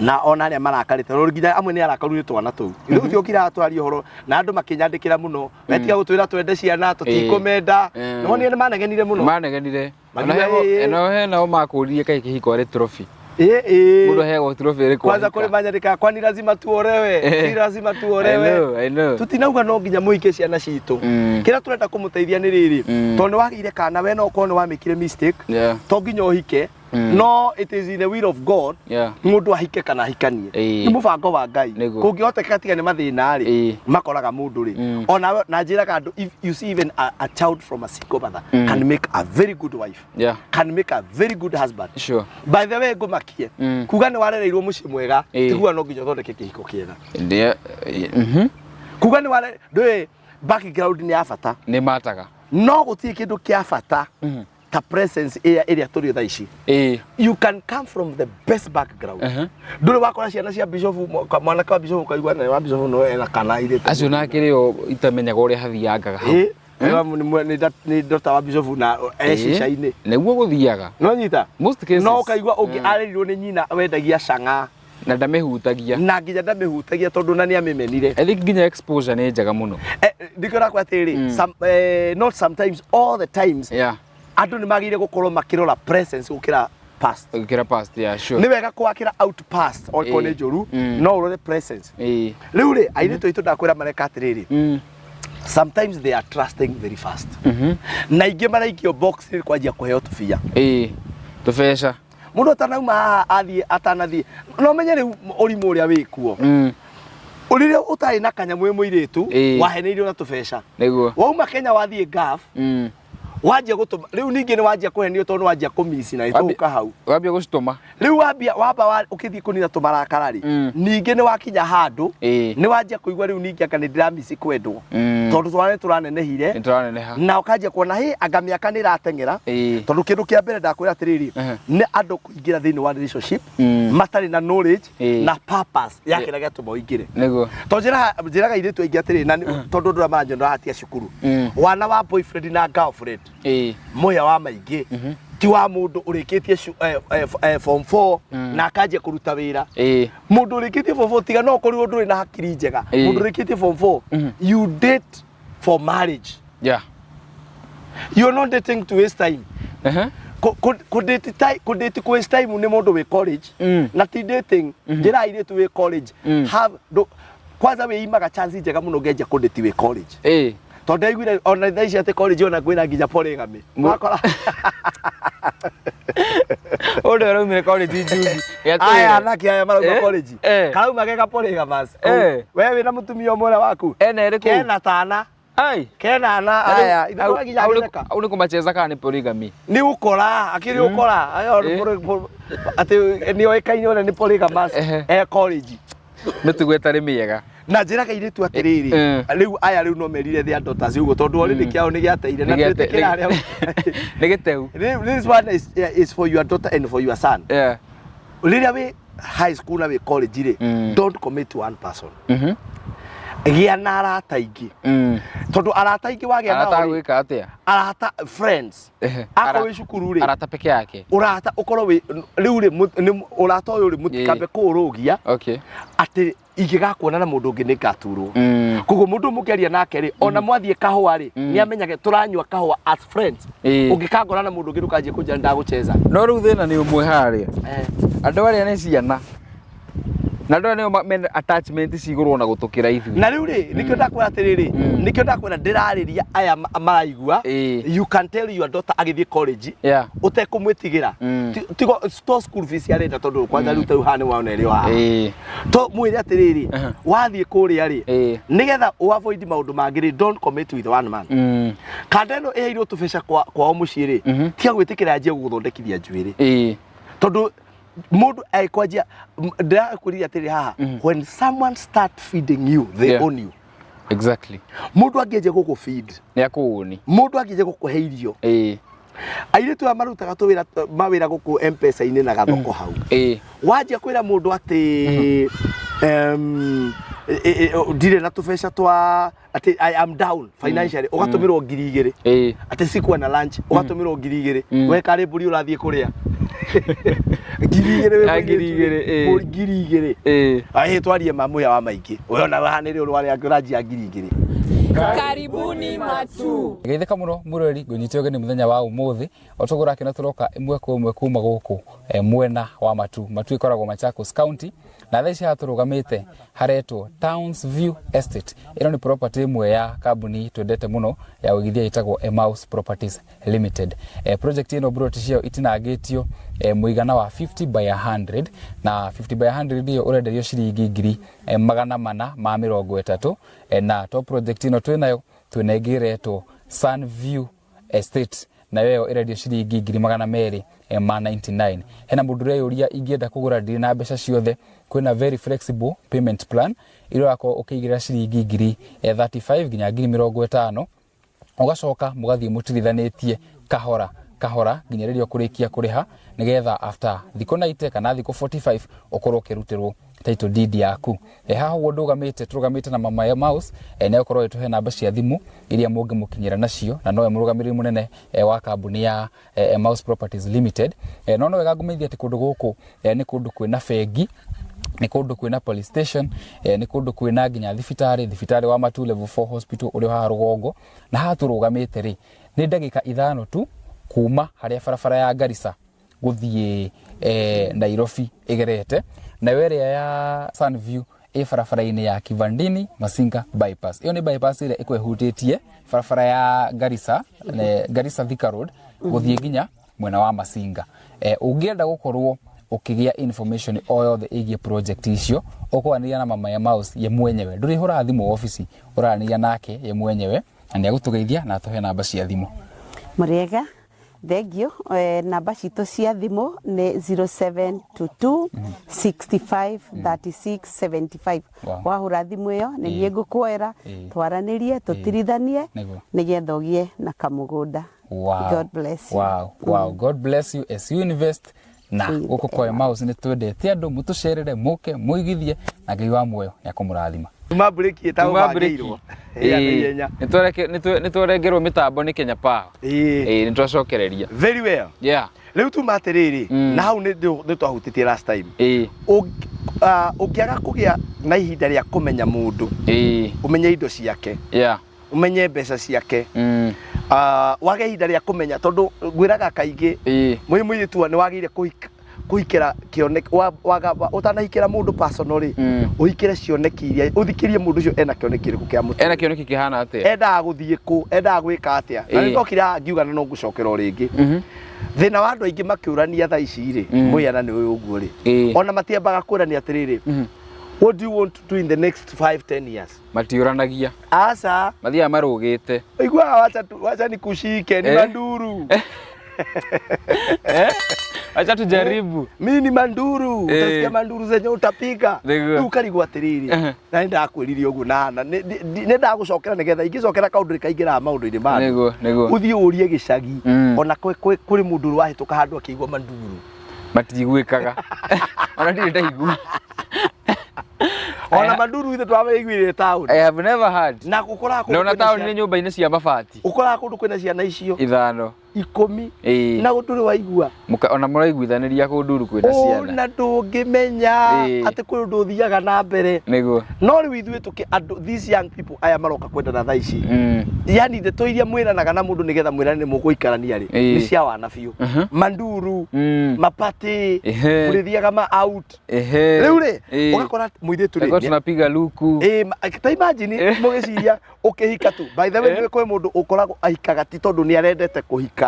na ona arĩa marakarĩte tondũ nginya amwe nĩ arakaru nĩ twana tũu rĩu ti ũkiraga twaria ũhoro na andũ makĩnyandĩkĩra mũno metiga gũtwĩra twende ciana tũtikũmenda. Nĩwonire nĩ manegenire mũno. Manegenire. Ona Makiuga, he nao makũririe kaĩ kĩhiko arĩ trophy. Ĩĩ, ĩĩ. Mũndũ aheagwo trophy ĩrĩkũ Kwanza ahika? kũrĩ manyandĩkaga kwani lazima tuolewe? Si lazima I tuolewe. know, I know. Tutinauga no nginya mũhike ciana citũ. Kĩrĩa tũrenda kũmũteithia nĩ rĩrĩ tondũ nĩ wagĩire kana we no ũkorwo nĩ wamĩkire mistake to nginya ũhike no it is in the will of God mũndũ ahike kana ahikanie. Nĩ mũbango wa Ngai. Kũngĩhoteka tiga nĩ mathĩna rĩ makoraga mũndũ rĩ ona na njĩraga andũ if you see even a child from a single mother can make a very good wife can make a very good husband. By the way ngũmakie kuga nĩ warereirwo mũciĩ mwega tiguo no nginya ũthondeke kĩhiko kĩega. Kuga nĩ ware ndũĩ background nĩ ya bata. Nĩ mataga. No gũtirĩ kĩndũ kĩa bata ta presence ĩrĩa ĩrĩa tũrĩ thaa ici. You can come from the best background. Ndũrĩ wakora ciana cia bishop mwanake wa bishop ũkaigua na wa bishop no ena kana irĩte. Acio nake rĩo itamenyaga ũrĩa hathiangaga hau. Ĩĩ, nĩ daughter wa bishop na e cica-inĩ. Nĩguo gũthiaga. No nyita Most cases. No ũkaigua ũngĩ arerirwo nĩ nyina wendagia cang'aa. Na ndamĩhutagia. Na nginya ndamĩhutagia tondũ na nĩ amĩmenire. I think nginya exposure nĩ njega mũno. Ndikĩra kwa atĩrĩrĩ some, not sometimes, all the times andũ nĩ magĩrĩire gũkorwo makĩrora presence gũkĩra past. Ũgĩkĩra past, yeah, sure. Nĩ wega kũwakĩra out past okorwo nĩ njũru, no ũrore present. Rĩu rĩ, airĩtu aitũ ndakwĩra mareka atĩrĩrĩ, sometimes they are trusting very fast, na aingĩ maraikio box nĩ kwanjia kũheo tũbia. Ĩĩ, tũbeca. Mũndũ atanauma haha athiĩ, atanathiĩ, no menye rĩu ũrimũ ũrĩa wĩkuo, rĩrĩa ũtarĩ na kanyamũ wĩ mũirĩtu, waheneirio na tũbeca. Wauma Kenya wathiĩ Gulf, wanjia gũtũma, rĩu ningĩ nĩ wanjia kũhenio tondũ nĩ wanjia kũmici na ĩtũka hau. Wambia gũcitũma. Rĩu wambia wamba ũkĩthiĩ kũnina tũmarakara rĩ, ningĩ nĩ wakinya handũ, nĩ wanjia kũigua rĩu ningĩ anga nĩ ndĩramici kwendwo, tondũ twana nĩ tũranenehire. Nĩ tũraneneha. Na ũkanjia kuona hĩ anga mĩaka nĩ ĩrateng'era, tondũ kĩndũ kĩa mbere ndakwĩra atĩrĩrĩ, nĩ andũ kũingĩra thĩinĩ wa relationship matarĩ na knowledge na purpose ya kĩrĩa gĩatũma ũingĩre. Tondũ njĩraga airĩtu aingĩ atĩrĩrĩ, na tondũ andũ arĩa maranjona hatia cukuru, wana wa boyfriend na girlfriend, mũhĩa wa maingĩ ti wa mũndũ ũrĩkĩtie form 4 na akanjia kũruta wĩra. Mũndũ ũrĩkĩtie form 4, tiga no ũkorirwo ndũrĩ na hakiri njega, mũndũ ũrĩkĩtie form 4, you date for marriage. You are not dating to waste time. Kũ date kũ waste time nĩ mũndũ wĩ college, na ti dating. Njĩra airĩtu wĩ college, have kwanza wĩimaga chance njega mũno ũngĩanjia kũ date wĩ college, tondũ ndaiguire ona thaa ici atĩ college ona kwĩna nginya polygamy wakora. Ũndũ ũraumire college juzi. Aya anake aya marauma college, karauma geka polygamous. We wĩna mũtumia ũmwe ũrĩa waku. Ena ĩrĩkũ? Kena tana. Ai. Kena na aya ithuĩ nginya gĩtheka. Au nĩ kũmacheza kana nĩ polygamy? Nĩ ũkora akĩrĩ ũkora ayo atĩ nĩ oĩkaine ũrĩa nĩ polygamous e college. Mĩtugo ĩtarĩ mĩega. Na njĩraga airĩtu atĩrĩrĩ, rĩu aya rĩu no merire their daughters ũguo, tondũ already kĩao nĩ gĩateire na twĩtĩkĩra harĩa. Nĩ gĩteu. Rĩu this one is for your daughter and for your son. Rĩrĩa wĩ high school na wĩ college rĩ, don't commit to one person. Gĩa na arata aingĩ, tondũ arata aingĩ wagĩa nao Arata rĩ, gwĩka atĩa? Arata, friends. Akorwo wĩ cukuru rĩ, Arata peke yake. Ũrata ũkorwo wĩ rĩu rĩ, ũrata ũyũ rĩ, mũtikambe kũũrũgia atĩ ingĩgakuona na mũndũ ũngĩ nĩ ngaturwo. Koguo mũndũ mũkĩaria nake rĩ, ona mwathiĩ kahũa rĩ, nĩ amenyage tũranyua kahũa as friends. Ũngĩkangora na mũndũ ũngĩ, ndũkanjie kũnjĩra ndagũcheza. No rĩu thĩna nĩ ũmwe harĩa. Andũ arĩa nĩ ciana. Na andũ aya nĩo mena attachment cigũrũ ona gũtũkĩra ithuĩ. Na rĩu rĩ, nĩkĩo ndakwĩra atĩrĩrĩ, nĩkĩo ndakwĩra ndĩrarĩria aya maraigua, you can tell your daughter agĩthiĩ college ũtekũmwĩtigĩra. Tigo to school fees arenda, tondũ kwanza rĩu tarĩu haha nĩ wona ĩrĩ o haha. To mwĩre atĩrĩrĩ, wathiĩ kũrĩa rĩ, nĩgetha ũ avoid maũndũ mangĩ rĩ, don't commit with one man. Kanda ĩno ĩheirwo tũbeca kwao mũciĩ rĩ, tiga gwĩtĩkĩra yanjie gũgũthondekithia njuĩrĩ, tondũ mũndũ agĩkwanjia, ndĩrakwĩrire atĩrĩ haha, when someone start feeding you, they own you. Mũndũ angĩanjia gũkũ feed, Nĩ akũũni. Mũndũ angĩanjia gũkũhe irio, airĩtu aya marutaga tũwĩra mawĩra gũkũ M-Pesa-inĩ na gathoko hau, wanjia kwĩra mũndũ atĩ ndirĩ na tũbeca twa atĩ I am down financially, ũgatũmĩrwo 2000, atĩ sikuwa na lunch, ũgatũmĩrwo 2000. We karĩ mbũri ũrathiĩ kũrĩa 2000 wĩ Ya mũirĩtu 2000, rĩ, ĩĩ. mbũri 2000. Aĩ twarie ma mũhĩa wa maingĩ, we ona haha nĩ ũrwarĩ angĩ ũranjia 2000. Karibuni Matu. Geithĩka mũno mũrori, ngũnyite ũgeni mũthenya wa ũmũthĩ o tũguo ũrakĩona tũroka ĩmwe kwa ĩmwe kuma gũkũ mwena wa Matu. Matu ĩkoragwo Machakos County, na thaa ici haha tũrũgamĩte haretwo Towns View Estate. Ĩno nĩ property ĩmwe ya kambuni twendete mũno ya ũigithia ĩtagwo Emmaus Properties Limited. Project ĩno broti ciayo itinangĩtio mũigana wa 50 by 100, na 50 by 100 ĩyo ũrenderio ciringi 430,000. Na to project ĩno twĩnayo, twĩna ĩngĩ ĩretwo Sunview Estate, nayo ĩyo ĩrendio ciringi 299,000. Hena mũndũ ũreyũria, ingĩenda kũgũra ndirĩ na mbeca ciothe, kwĩna very flexible payment plan iria ũrakorwo ũkĩigĩrĩra ciringi 35,000 nginya 50,000, ũgacoka mũgathiĩ mũtirithanĩtie kahora kahora nginya rĩrĩa ũkũrĩkia kũrĩha, nĩgetha after thikũ 90 kana thikũ 45 ũkorwo ũkĩrutĩrwo title deed yaku. Haha ũguo ndũgamĩte, tũrũgamĩte na Mama Emmaus, nĩ egũkorwo agĩtũhe namba cia thimũ iria mũngĩmũkinyĩra nacio, na nowe mũrũgamĩrĩri mũnene wa kambuni ya Emmaus Properties Limited. No wega ngũmenyithie atĩ kũndũ gũkũ nĩ kũndũ kwĩna bengi, nĩ kũndũ kwĩna police station, nĩ kũndũ kwĩna nginya thibitarĩ, thibitarĩ wa Matu Level 4 Hospital ũrĩa haha rũgongo. Na haha tũrũgamĩte rĩ, nĩ ndagĩka 5 tu kuma harĩa barabara ya Garissa Gũthiĩ Nairobi ĩgerete, nayo ĩrĩa ya Sunview ĩ barabara-inĩ ya Kivandini Masinga bypass. Ĩyo nĩ bypass ĩrĩa ĩkoragwo ĩhutĩtie barabara ya Garissa, Garissa Thika Road gũthiĩ nginya mwena wa Masinga. Ũngĩenda gũkorwo ũkĩgĩa information o yothe ĩgiĩ project icio, ũkwaranĩria na Mama Emmaus ye mwenyewe. Ndũrĩhũraga thimũ obici, ũraranĩria nake ye mwenyewe na nĩ agũtũgeithia na atũhe namba cia thimũ. Mũrĩega, Thengiũ, namba citũ cia thimũ nĩ 0722 65 36 75. Wow. Wahũra thimũ ĩyo nĩ niĩ ngũkuoera twaranĩrie tũtirithanie Nĩguo. nĩgetha ũgĩe na kamũgũnda. Wow. God bless you. Wow. God bless you as you invest na Ĩĩ. gũkũ kwa Emmaus nĩ twendete andũ mũtũcerere mũke mũigithie na Ngai wa muoyo nĩ akũmũrathima. Tuma breki ĩtagwo Tuma breki. bangĩirwo. Ĩĩ, na ihenya. Nĩ twarengerwo mĩtambo nĩ Kenya Power. Ĩĩ. Ĩĩ, nĩ twacokereria. Very well. Yeah. Rĩu tuma atĩrĩrĩ, na hau nĩ twahutĩtie last time. Ũngĩaga kũgĩa na ihinda rĩa kũmenya mũndũ, ũmenye indo ciake, ũmenye mbeca ciake, wage ihinda rĩa kũmenya, tondũ ngwĩraga kaingĩ, mwĩ mũirĩtu nĩ wagĩrĩire kũhikĩra kĩoneki, ũtanahikĩra mũndũ personal rĩ, ũhikĩre cioneki iria, ũthikĩrie mũndũ ũcio ena kĩoneki kĩrĩkũ kĩa mũtũrĩre. Ena kĩoneki kĩhana atĩa? Endaga gũthiĩ kũ, endaga gwĩka atĩa. Na nĩ ndokire haha ngiuga na no ngũcokera o rĩngĩ. Thĩna wa andũ aingĩ makĩũrania thaa ici rĩ, mũiana nĩ ũyũ ũguo rĩ. Ona matiambaga kũrania atĩrĩrĩ, what do you want to do in the next 5 10 years? Matiũranagia. Aca. Mathiaga marũgĩte. Ũiguaga wacha tu, wacha nikushike ni manduru. Acha tujaribu. Mi ni manduru. Utasikia manduru zenye utapiga. Nĩguo. Rĩu ũkarigwo atĩrĩrĩ, na nĩ ndakwĩrire ũguo na na nĩ ndagũcokera nĩgetha ingĩcokera kaũndũ nĩkaingĩraga maũndũ-inĩ ma andũ. Nĩguo, nĩguo. Ũthiĩ ũrie gĩcagi, ona kũrĩ mũndũ ũrĩ wahĩtũka handũ akĩigua manduru. Matiiguĩkaga. Ona ndirĩ ndaigua. Ona manduru ithe twamaiguire taũni. I have never heard. Na ũkoraga kũndũ Na ona kwĩna taũni ciana- nĩ nyũmba-inĩ cia mabati. Ũkoraga kũndũ kwĩna ciana icio 5. 10. Na ndũrĩ waigua. Ona mũraiguithanĩria kũndũ kwĩna ciana. Ona ndũngĩmenya atĩ kwĩ ũndũ ũthiaga na mbere. Nĩguo. No rĩu ithuĩ tũkĩ andũ, these young people aya maroka kwendana thaa ici. Yani ndeto iria mwĩranaga na mũndũ nĩgetha mwĩrane nĩ mũgũikarania rĩ, nĩ cia wana biũ. Manduru, mapatĩ, mũrĩthiaga ma out. Rĩu rĩ, ũgakora mũirĩtu rĩ, Tũkorwo tunapiga luku. Ta imagine mũgĩciria ũkĩhika tu. By the way, nĩ kwĩ mũndũ ũkoragwo ahikaga ti tondũ nĩ arendete kũhika,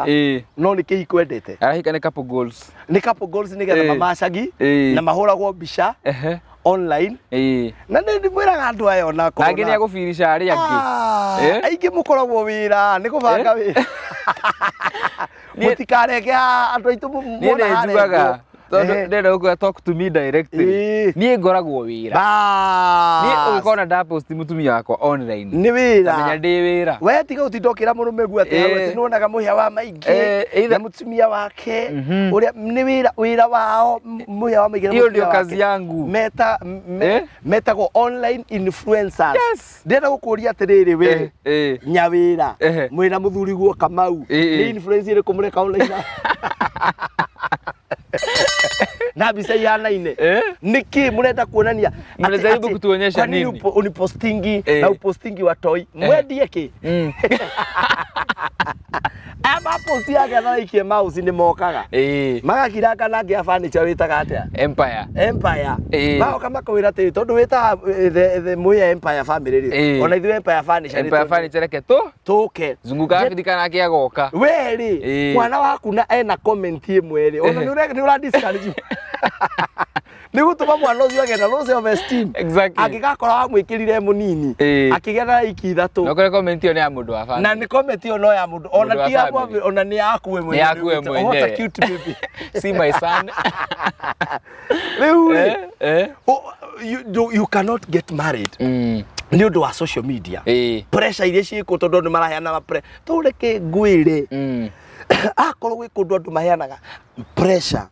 no nĩ kĩhiko endete. Arahika nĩ couple goals. Nĩ couple goals nĩgetha mamacagi na mahũragwo mbica online. Na nĩ ndĩmwĩraga andũ aya ona Na angĩ korwo nĩ agũbirica arĩa angĩ. Aingĩ mũkoragwo wĩra, nĩ kũbanga wĩra. Mũtikareke andũ aitũ Niĩ muona nĩ harĩa njugaga ũguo. tondũ ndĩrenda gũkwĩra talk to me directly. Niĩ ngoragwo wĩra. Niĩ ũngĩkona ndapost mũtumia wakwa online, Nĩ wĩra. Tamenya ndĩ wĩra. We tiga gũtinda ũkĩra mũrũme guo atĩ hau atĩ nĩwonaga mũhĩa wa maingĩ na mũtumia wake, ũrĩa nĩ wĩra, wĩra wao, mũhĩa wa maingĩ na Hiyo mũtumia ndio wake. kazi yangu. Metagwo online influencers. Ndĩrenda gũkũria atĩrĩrĩ we, nyawĩra, mwĩna mũthuri guo Kamau, nĩ influence ĩrĩkũ mũreka online? Na mbica ihanaine. Nĩkĩ mũrenda kuonania? Mnajaribu kutuonyesha Kwa nini nini? unipostingi na upostingi watoi? Mwendie kĩ? Aya maposti yake na ikie mouse nĩ mokaga. Magakiranga na ngĩa furniture wĩtaga atĩa? Empire. Empire. Magoka makwĩra atĩrĩ, tondũ wĩtaga, the Muya Empire family rĩ. Ona ithuĩ Empire furniture nĩ Empire furniture reke tu. Tũke. Zunguka Africa nake agoka. We rĩ, mwana waku na ena comment ĩmwe rĩ, ona nĩ ũra discourage. Nĩ gũtũma mwana ũcio agĩe na low self esteem. Angĩgakora wamwĩkĩrire mũnini, akĩgĩa na like 3. No kũrĩ comment ĩyo nĩ ya mũndũ wa family. Na nĩ comment ĩyo no ya mũndũ, ona Mũndũ wa ti ya family. family, ona nĩ yaku we Nĩ mwenyewe. yaku we What a mwenyewe. cute baby. See my son. Rĩu rĩ, you cannot get married. Nĩ ũndũ wa social media. Pressure iria ciĩkuo tondũ andũ maraheana tũu reke ngwĩre. Akorwo gwĩ kũndũ andũ maheanaga pressure.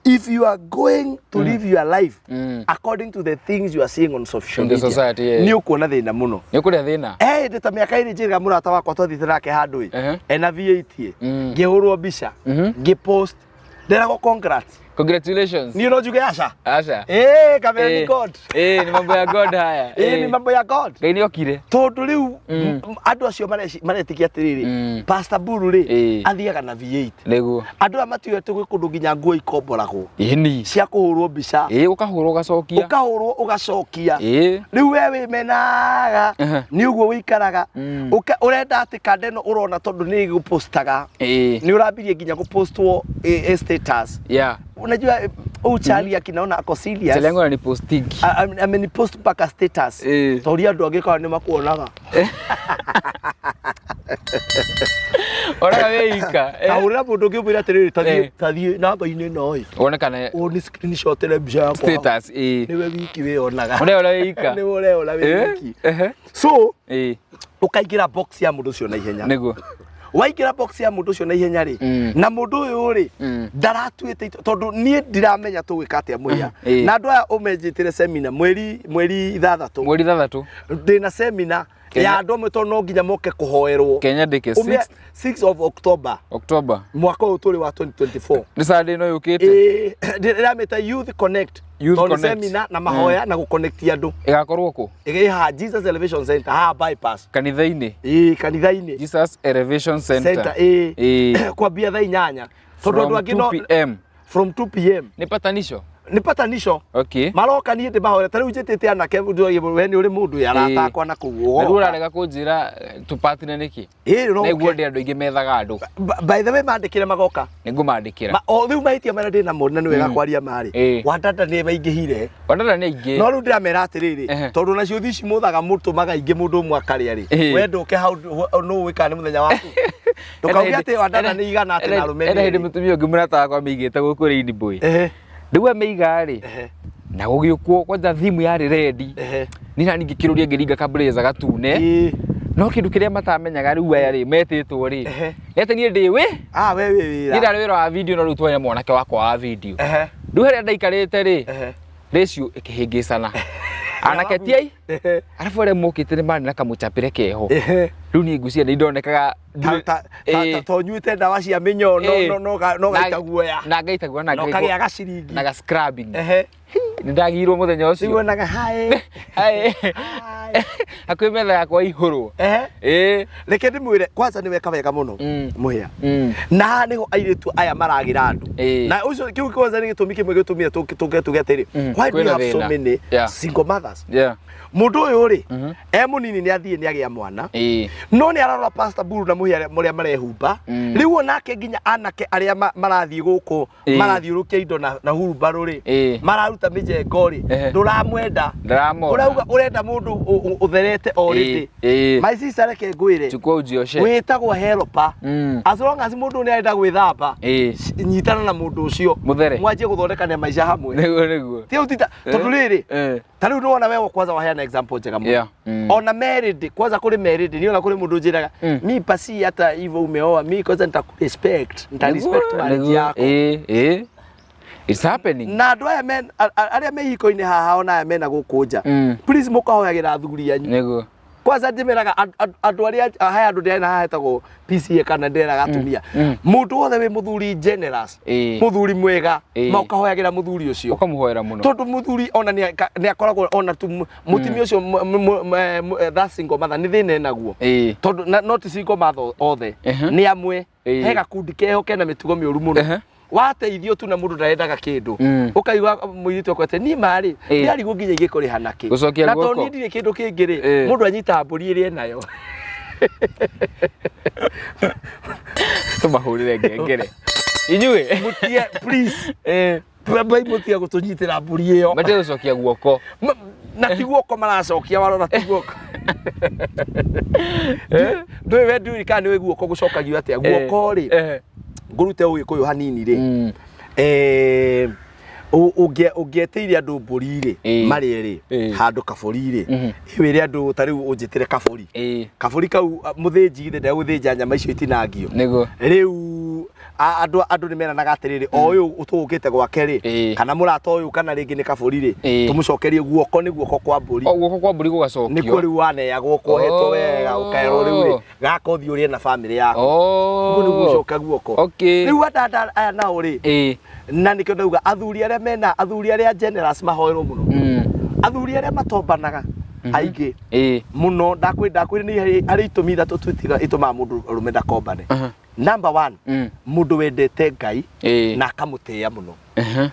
If you are going to live your life according to the things you are seeing on social In the media, society, yeah. nĩ ũkuona thĩna mũno. Nĩ ũkũrĩa thĩna. Ndĩ ta mĩaka ĩrĩ njĩraga mũrata wakwa twathiĩte nake handũ ĩ. Ena V8 ĩ. Ngĩhũrwo mbica, ngĩpost, ndĩragwo congrats. Congratulations. Niĩ no njuge aca. Aca. Eh, kamera Eh. ni God. Eh, ni mambo ya God haya. Eh, ni mambo ya God. Ngai nĩ okire. Tondũ rĩu Mm. andũ acio maretĩkia atĩrĩrĩ, Pastor Buru rĩ, athiaga na V8. Nĩguo. Andũ aya matiũĩ atĩ gwĩ kũndũ nginya nguo ikomboragwo Ĩni. cia kũhũrwo mbica. Ĩĩ, ũkahũrwo ũgacokia. Ũkahũrwo ũgacokia. Ĩĩ. Rĩu we wĩmenaga nĩ ũguo wĩikaraga. Ũrenda atĩ kanda ĩno ũrona tondũ nĩ ĩgũpostaga. Ĩĩ. Nĩ ũrambirie nginya gũpostwo status. Yeah. Unajua huyu Charlie akinaona ako serious. Chali yangu ananipostingi. Amenipost mpaka status. Tori andũ angĩ kana nĩ makuonaga. Onaga wĩ ika. Kahũrĩra mũndũ ũngĩ ũmwĩre atĩrĩrĩ tathiĩ tathiĩ namba-inĩ ĩno ĩ. Wone kana Ũni screenshot-ĩre mbica yakwa. Status, ĩĩ. Nĩwe wiki wĩyonaga. Ũreona wĩ ika. Nĩwe ũreona wĩ wiki. So, ũkaingĩra box ya mũndũ ũcio na ihenya. Nĩguo. Waingĩra box ya mũndũ ũcio na ihenya rĩ, na mũndũ ũyũ rĩ, ndaratuĩte itua, tondũ niĩ ndiramenya tũgwĩka atĩa mũhĩa. Na andũ aya ũmenjĩtĩre seminar mweri 6. Mweri 6. Ndĩna seminar ya andũ amwe tondũ no nginya moke kũhoerwo. Kenya ndĩke 6 6 of October. October. Mwaka ũyũ tũrĩ wa 2024. Nĩ Sunday ĩno yũkĩte. Ĩĩ, ndĩramĩta Youth Connect. Youth Tondũ nĩ Connect. seminar na mahoya na gũconnect andũ. Ĩgakorwo kũ? Ĩgĩ haha Jesus Elevation Center, haha bypass. Kanitha-inĩ. Ĩĩ, kanitha-inĩ. Jesus Elevation Center. Center, ĩĩ. Ĩĩ. Kwambia thaa 8. Tondũ From andũ angĩ no 2 p.m. From 2 p.m. Nĩ patanisho? Nĩ patanisho. Okay. Maroka niĩ ndĩmahoere ta rĩu njĩtĩte anake we nĩ ũrĩ mũndũ arata akwa na kũu Na rĩu ũgoka. ũrarega kũnjĩra tũpatine nĩkĩ? Ĩĩ, no Na iguo ũke. ndĩ andũ aingĩ methaga andũ. By the way mandĩkĩre magoka. Nĩ ngũmandĩkĩra. O rĩu mahĩtia marĩa ndĩ namo na nĩ wega kwaria marĩ. Wandanda nĩ maingĩhire. Wandanda nĩ aingĩ. No rĩu ndĩramera atĩrĩrĩ, tondũ nacio thi ici mũthaga mũtũmaga aingĩ mũndũ ũmwe akarĩa rĩ. We ndũke hau nũ ũĩ kana nĩ mũthenya waku. Ndũkauge atĩ wandanda nĩ igana atĩ na arũme Hena nĩ hĩndĩ erĩ. mũtumia ũngĩ mũrata wakwa amĩigĩte gũkũ Rainbow. Rĩu amĩiga rĩ, na gũgĩũkwo kwanja thimu yarĩ rendi. Niĩ nani ngĩkĩrũria ngĩringa kablazer gatune. No kĩndũ kĩrĩa matamenyaga rĩu aya rĩ metĩtwo rĩ, nĩ atĩ niĩ ndĩ wĩ. Ah, we wĩ wĩra. Niĩ ndarĩ wĩra wa video no rĩu twarĩ na mwanake wakwa wa video. Rĩu harĩa ndaikarĩte rĩ, ratio ĩkĩhĩngĩcana. Anake tiai, arabu arĩa mokĩte nĩ marĩ na kamũcapĩre keho. Rĩu niĩ ngwĩciria nĩ ndonekaga Ta ũnyuĩte ndawa cia mĩnyoo no gaita guoya. Na ngaita guoya na Na ũkagĩa gaciringi. Na ga scrubbing. Nĩ ndagirwo mũthenya ũcio. Rĩu wonaga hi. Hi. Hakuhĩ metha yakwa ihũrwo. Reke ndĩmwĩre kwanza nĩ weka wega mũno mũhĩa. Na haha nĩho airĩtu aya maragĩra andũ. Na ũcio kĩu kwanza nĩ gĩtũmi kĩmwe gĩtũmire tũke tuge atĩrĩ, why do you Kwĩna have so thĩna. many single mothers? Mũndũ ũyũ rĩ, e mũnini nĩ athiĩ nĩ agĩa mwana. No nĩ ararora Pastor Buru na mũhĩa mũrĩa marehumba. Rĩu onake nginya anake arĩa marathiĩ gũkũ marathiũrũkia indo na hurumbarũ rĩ, mararuta mĩjengo rĩ, ndũramwenda. Ndĩramona. Ũrauga ũrenda mũndũ ũtherete already. My sister reke ngwĩre. Chukua ujioshe. Wĩtagwo helper. As long as mũndũ nĩ arenda gwĩthamba, nyitana na mũndũ ũcio. Mũthere. Mwanjie gũthondekania maica hamwe. Nĩguo nĩguo. Ti ũtita tondũ rĩrĩ, ta rĩu nĩwona wewe kwanza waheana example njega mũno. Ona married, kwanza kũrĩ married, niona kũrĩ mũndũ njĩraga, mi pasi hata hivyo umeoa, mi kwanza nitakurespect, nitarespect marriage yako. It's happening. Na andũ aya men arĩa me ihiko-inĩ haha ona aya mena gũkũ nja. Please mũkahoyagĩra athuri anyu. Nĩguo. Kwanza njĩmeraga andũ arĩa haya andũ ndĩrena haha hetagwo PCA kana ndĩreraga atumia. Mũndũ wothe wĩ mũthuri generous, mũthuri mwega, ma ũkahoyagĩra mũthuri ũcio. Ũkamũhoera mũno. Tondũ mũthuri ona nĩ akoragwo ona tu mũtumia ũcio that single mother nĩ thĩna enaguo. Tondũ not single mother othe, nĩ amwe. He gakundi keho kena mĩtugo mĩũru mũno. Wateithio tu na mũndũ ndarendaga kĩndũ. Ũkaigua mũirĩtu akwete niĩ marĩ, ndĩrarigwo nginya ingĩkũrĩha nakĩ. Gũcokia Na tondũ guoko. niĩ ndirĩ kĩndũ kĩngĩ rĩ, mũndũ anyitaga mbũri ĩrĩa enayo. Tũmahũrĩre ngengere. Inyuĩ. Mũtige please. Bai mũtige gũtũnyitĩra mbũri ĩyo. Matige gũcokia guoko. Na ti guoko maracokia warora ti guoko. Ndũĩ we ndũĩ kana nĩũĩ guoko gũcokagio atĩa. Guoko rĩ, ngũrute ũgĩkũyũ hanini rĩ, ũngĩetĩire andũ mbũri rĩ, marĩe rĩ, handũ kabũri rĩ, wĩre andũ ta rĩu ũnjĩtĩre kabũri. Kabũri kau mũthĩnji githĩ ndegũthĩnja nyama icio itinangio. Nĩguo. Rĩu Andũ nĩ meranaga atĩrĩrĩ, o ũyũ tũgũkĩte gwake rĩ, kana mũrata ũyũ, kana rĩngĩ nĩ kabũri rĩ, tũmũcokerie guoko nĩ guoko kwa mbũri. O guoko kwa mbũri gũgacokio. Nĩkuo rĩu waneagwo kuohetwo wega, ũkerwo rĩu rĩ, gaka ũthiĩ ũrĩe na bamĩrĩ yaku. Ũguo nĩguo ũcoka guoko. Rĩu andanda aya nao rĩ, na nĩkĩo ndauga athuri arĩa mena, athuri arĩa generous mahoerwo mũno, athuri arĩa matombanaga aingĩ mũno. Ndakwĩrire nĩ harĩ itũmi ithatũ tu itũmaga mũndũ ũrũme ndakombane. Number one, mũndũ wendete Ngai na akamũtĩĩa mũno,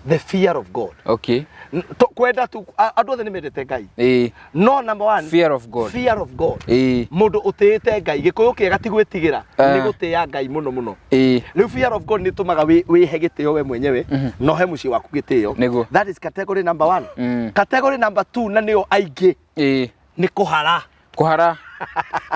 the fear of God. Kwenda tu, andũ othe nĩ mendete Ngai, no number one, Fear of God. Fear of God. Mũndũ ũtĩĩte Ngai, Gĩkũyũ kĩega ti gwĩtigĩra, nĩ gũtĩĩa Ngai mũno mũno. Rĩu fear of God nĩ ĩtũmaga wĩhe gĩtĩo we mwenyewe na ũhe mũciĩ waku gĩtĩo. That is category number one. Category number two, na nĩyo aingĩ, nĩ kũhara. Kũhara,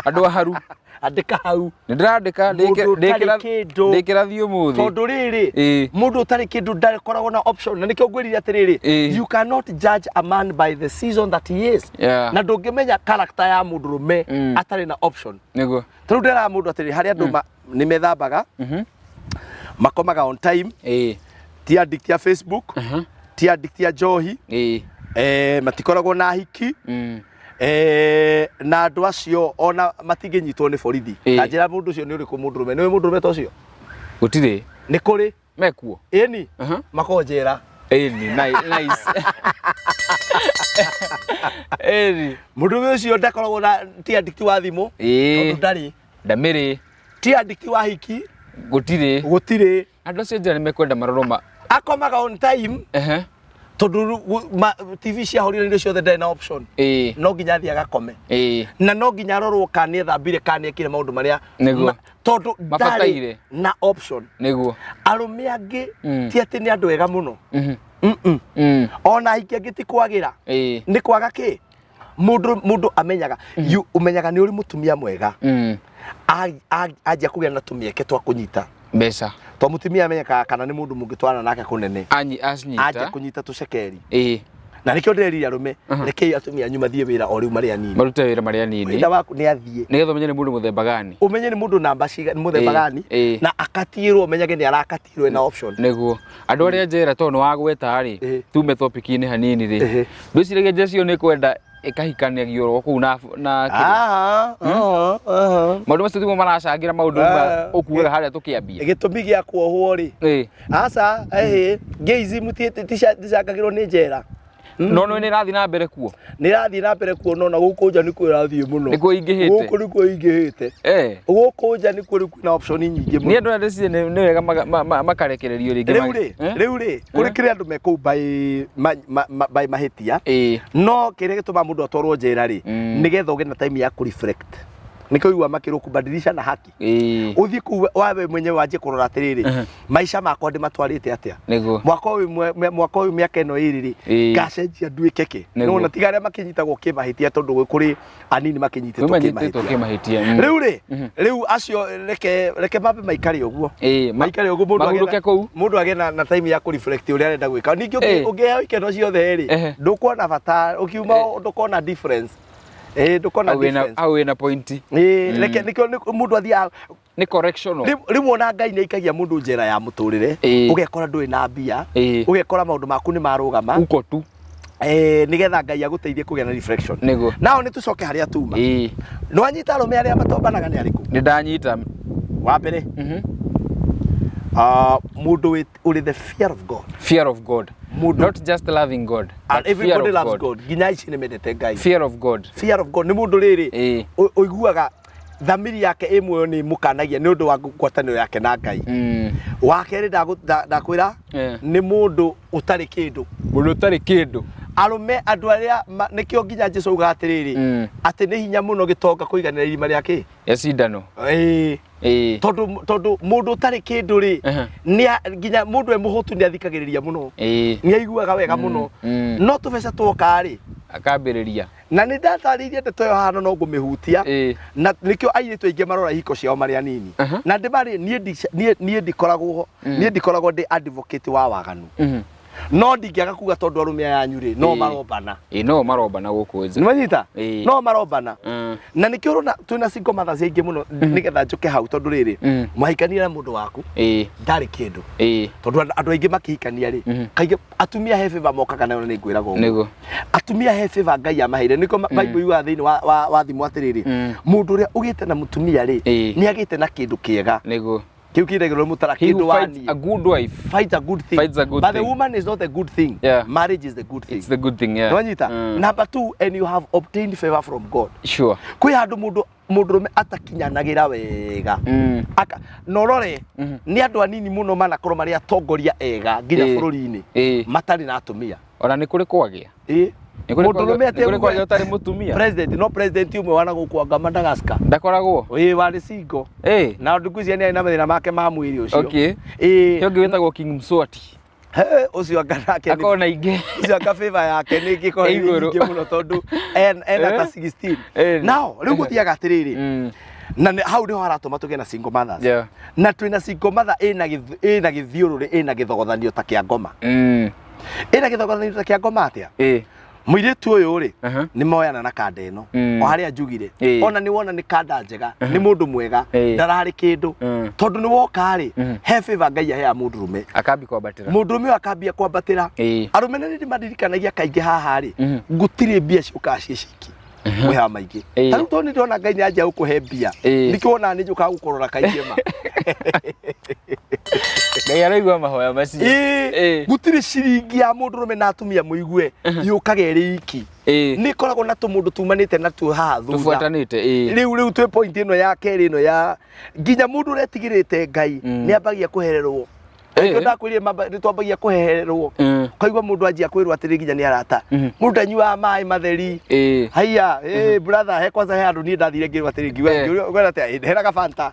andũ aharu. Andĩka hau. Nĩ ndĩrandĩka. Mũndũ ũtarĩ kĩndũ. Ndĩkĩrathiĩ ũmũthĩ. Tondũ rĩrĩ, mũndũ ũtarĩ kĩndũ ndakoragwo na option, na nĩkĩo ngwĩrire atĩrĩrĩ, you cannot judge a man by the season that he is. Na ndũngĩmenya character ya mũndũrũme atarĩ na option. Tarĩu ndĩraga mũndũ atĩrĩrĩ, harĩ andũ nĩ methambaga, makomaga on time, ti addict ya Facebook, ti addict ya njohi, matikoragwo na hiki, na andũ acio ona matingĩnyitwo nĩ borithi. Ta njĩra, mũndũ ũcio nĩ ũrĩkũ? Mũndũrũme nĩ mũndũrũme ta ũcio? Gũtirĩ. Nĩ kũrĩ. Mekuo. Ĩni, makoragwo njera. Ĩni, nice, ĩni. Mũndũrũme ũcio ndakoragwo na, ti addict wa thimũ, tondũ ndarĩ. Ndamĩrĩ. Ti addict wa hiki. Gũtirĩ. Gũtirĩ. Andũ acio njĩra nĩ mekwenda marorwo ma Akomaga on time, tondũ TV ciahũrire indo ciothe, ndarĩ na option. No nginya athiĩ agakome, na no nginya arorwo kana nĩ ethambire, kana nĩ ekire maũndũ marĩa tondũ ndarĩ Mabataire. na option. Arũme angĩ ti atĩ nĩ andũ ega mũno. Ona ahiki angĩ ti kwagĩra, nĩ kwaga kĩ. Mũndũ amenyaga, ũmenyaga nĩ ũrĩ mũtumia mwega anjia kũgĩa na tũmĩeke twa kũnyita mbeca. To mũtumia amenyekaga kana nĩ mũndũ mũngĩtwarana nake kũnene anyi anjia acinyita kũnyita tũcekeri. Na nĩkĩo ndĩrerire arũme, rekei atumia anyu mathiĩ wĩra o rĩu marĩ anini. Marute wĩra marĩ anini. Wĩra waku nĩ athiĩ. Nĩgetha ũmenye nĩ mũndũ mũthemba gani. Ũmenye nĩ mũndũ namba ciga, mũthemba gani, na akatirwo, ũmenyage nĩ arakatirwo ena option. Nĩguo andũ arĩa njera, tondũ nĩ wagweta rĩ, tume topic-inĩ hanini rĩ, ndwĩciragia njera cio nĩ kwenda ĩkahikanagio oro kũu na kĩrĩa? Ah, ah, ah. Maũndũ macio tiguo maracangĩra maũndũ ma ũkuaga harĩa tũkĩambia. Gĩtũmi gĩa kuohwo rĩ, aca, ĩhĩ, gayism ticangagĩrwo nĩ njera. No nĩ ĩrathiĩ na mbere kuo. Nĩ ĩrathiĩ na mbere kuo, no na gũkũ nja nĩkuo ĩrathiĩ mũno. Nĩkuo ĩingĩhĩte. Gũkũ nĩkuo ĩingĩhĩte. Gũkũ nja nĩkuo rĩu kwĩna option nyingĩ Nĩ mũno. andũ arĩa ndĩciria nĩ wega makarekererio rĩngĩ. Rĩu rĩ, rĩu rĩ, kũrĩ kĩrĩa andũ me kũu by mahĩtia, no kĩrĩa gĩtũmaga mũndũ atwarwo njera rĩ, nĩgetha ũgĩe na time ya kũ-reflect. Nĩkĩo ũiguaga makĩrwo kubadilisha na haki. Ũthiĩ kũu wawe mwenyewe wanjie kũrora atĩrĩrĩ, maica makwa ndĩmatwarĩte atĩa? Mwaka ũyũ, mĩaka ĩno ĩrĩ rĩ, ngacenjia nduĩke kĩ? Nĩwona tiga arĩa makĩnyitagwo kĩmahĩtia, tondũ kũrĩ anini makĩnyitĩtwo Kĩmahĩtia kĩmahĩtia. Kĩmahĩtia. Rĩu rĩ, rĩu acio reke mambe maikare ũguo, maikare ũguo, mũndũ agĩe Mahurũke kũu. Mũndũ agĩe na time ya kũ-reflect ũrĩa arenda gwĩka. Ningĩ ũngĩheo ikeno ciothe rĩ, ndũkuona bata ũkiuma, ndũkona difference, ndũkona Hau wĩna difference. Hau wĩna point. Reke nĩkĩo mũndũ athiaga Nĩ correctional. Rĩmwe ona Ngai nĩ aikagia mũndũ njera ya mũtũrĩre, ũgekora ndũrĩ na mbia, ũgekora maũndũ maku nĩ marũgama, uko tu. Nĩgetha Ngai agũteithie kũgĩa na reflection. Nao nĩ tũcoke harĩa tuma. Nĩ wanyita arũme arĩa matombanaga nĩ arĩkũ? Nĩ ndanyita. Wa mbere, mũndũ ũrĩ the fear of God. Fear of God. Mũndũ Not just loving God, And but fear everybody of loves God. God, nginya ici nĩ mendete Ngai. Fear of God. Fear of God nĩ mũndũ rĩrĩ, ũiguaga thamiri yake ĩ muoyo, nĩ ĩmũkanagia nĩ ũndũ wa ngwatanĩro yake na Ngai. Wa kerĩ, ndakwĩra, nĩ mũndũ ũtarĩ kĩndũ. Mũndũ ũtarĩ kĩndũ. Arũme, andũ arĩa nĩkĩo nginya Jesu augaga atĩrĩrĩ, atĩ nĩ hinya mũno gĩtonga kũiganĩra irima rĩa kĩ? Ya cindano. Ĩĩ. Tondũ mũndũ ũtarĩ kĩndũ rĩ, nginya mũndũ e mũhũtu nĩ athikagĩrĩria mũno, nĩ aiguaga wega mũno, no tũbeca twoka rĩ, Akambĩrĩria. Na nĩ ndatarĩirie ndeto ĩyo hana, no ngũmĩhutia. Na nĩkĩo airĩtu aingĩ marora ihiko ciao marĩ anini. Na ndĩmarĩ niĩ ndikoragwo, niĩ ndikoragwo ndĩ advocate wa waganu. No ndingĩaga kuga tondũ arũme aya anyu rĩ, no marombana. Ĩ, no marombana gũkũ nja. Nĩwanyita? Ĩĩ. No marombana. Na nĩkĩo ũrona twĩna single mothers aingĩ mũno, nĩgetha njũke hau tondũ rĩrĩ, mwahikania na mũndũ waku ndarĩ kĩndũ. Tondũ andũ aingĩ makĩhikania rĩ, kaingĩ atumia he favor mokaga nayo, na nĩ ngwĩraga ũguo. Atumia he favor Ngai amaheire, nĩkĩo Bible yugaga thĩinĩ wa thimo atĩrĩrĩ, mũndũ ũrĩa ũgĩte na mũtumia rĩ, nĩ agĩte na kĩndũ kĩega. Kĩu kĩragĩrwo nĩ mũtara He kĩndũ who finds waniĩ. a good wife Fight a good thing. Finds a good But the thing. woman is not a good thing. Marriage is the good thing. It's the good thing, yeah. Nĩwanyita? Number two, and you have obtained favor from God. Kwĩ handũ mũndũ mũndũrũme atakinyanagĩra wega. Aka, na ũrore nĩ andũ anini mũno manakorwo marĩ atongoria ega nginya bũrũri-inĩ matarĩ na atumia. Ona nĩ kũrĩ kwagĩa. Nĩ kũrĩ Mũndũrũme kwagĩa, nĩ kũrĩ kwagĩa ũtarĩ mũtumia. President, no president ũmwe wana gũkũ anga Madagascar. Ndakoragwo. Ĩĩ, warĩ single. Na ndukũ ici nĩ arĩ na mathĩna make ma mwĩrĩ ũcio. He ũngĩ wĩtagwo King Mswati. He, ũcio anga nake nĩ Akoragwo na ingĩ. Ũcio anga favor yake nĩ ĩngĩkorwo ĩ Ĩ igũrũ. nyingĩ mũno tondũ ena ta 16. Nao rĩu gũthiaga atĩrĩrĩ, na hau nĩho haratũma tũgĩe na single mothers. Na twĩna single mother ĩna gĩthiũrũrĩ, ĩna gĩthogothanio ta kĩa ngoma. Ĩna gĩthogothanio ta kĩa ngoma atĩa? Mũirĩtu ũyũ rĩ, nĩ moyana na kanda ĩno. O harĩa njugire. Ona nĩ wona nĩ kanda njega, nĩ mũndũ mwega, ndararĩ kĩndũ. Tondũ nĩ woka rĩ, he favor Ngai aheaga mũndũrũme. Akambi kwambatĩra. Mũndũrũme ũyũ akambia kwambatĩra. Arũme nĩ ndĩmaririkanagia kaingĩ haha rĩ, gũtirĩ mbia ciũkaga ciĩ ciki. Mwĩhaga maingĩ. Ta rĩu tondũ nĩ ndĩrona Ngai nĩ anjia gũkũhe mbia. Nĩkĩo wonaga nĩ njũkaga gũkũrora kaingĩ ma. Ngai araigua mahoya macio. Gũtirĩ ciringi ya mũndũrũme na atumia mũigue yũkaga ĩrĩ iki. Nĩ ĩkoragwo na tũmũndũ tumanĩte natuo haha thutha. Tũbuatanĩte, ĩĩ. Rĩu twĩ point ĩno ya kerĩ ĩno ya nginya mũndũ ũretigĩrĩte Ngai nĩ ambagia kũhererwo. Nĩkĩo ndakwĩrire nĩ twambagia kũhehererwo. Ũkaigua mũndũ anjia kwĩrwo atĩrĩ nginya nĩ arata. Mũndũ ndanyuaga maĩ matheri. Haiya, brother, he kwanza he handũ niĩ ndathire ngĩrwo atĩrĩ, ngiuga, ngĩũria, ũkwenda atĩa? Heraga Fanta.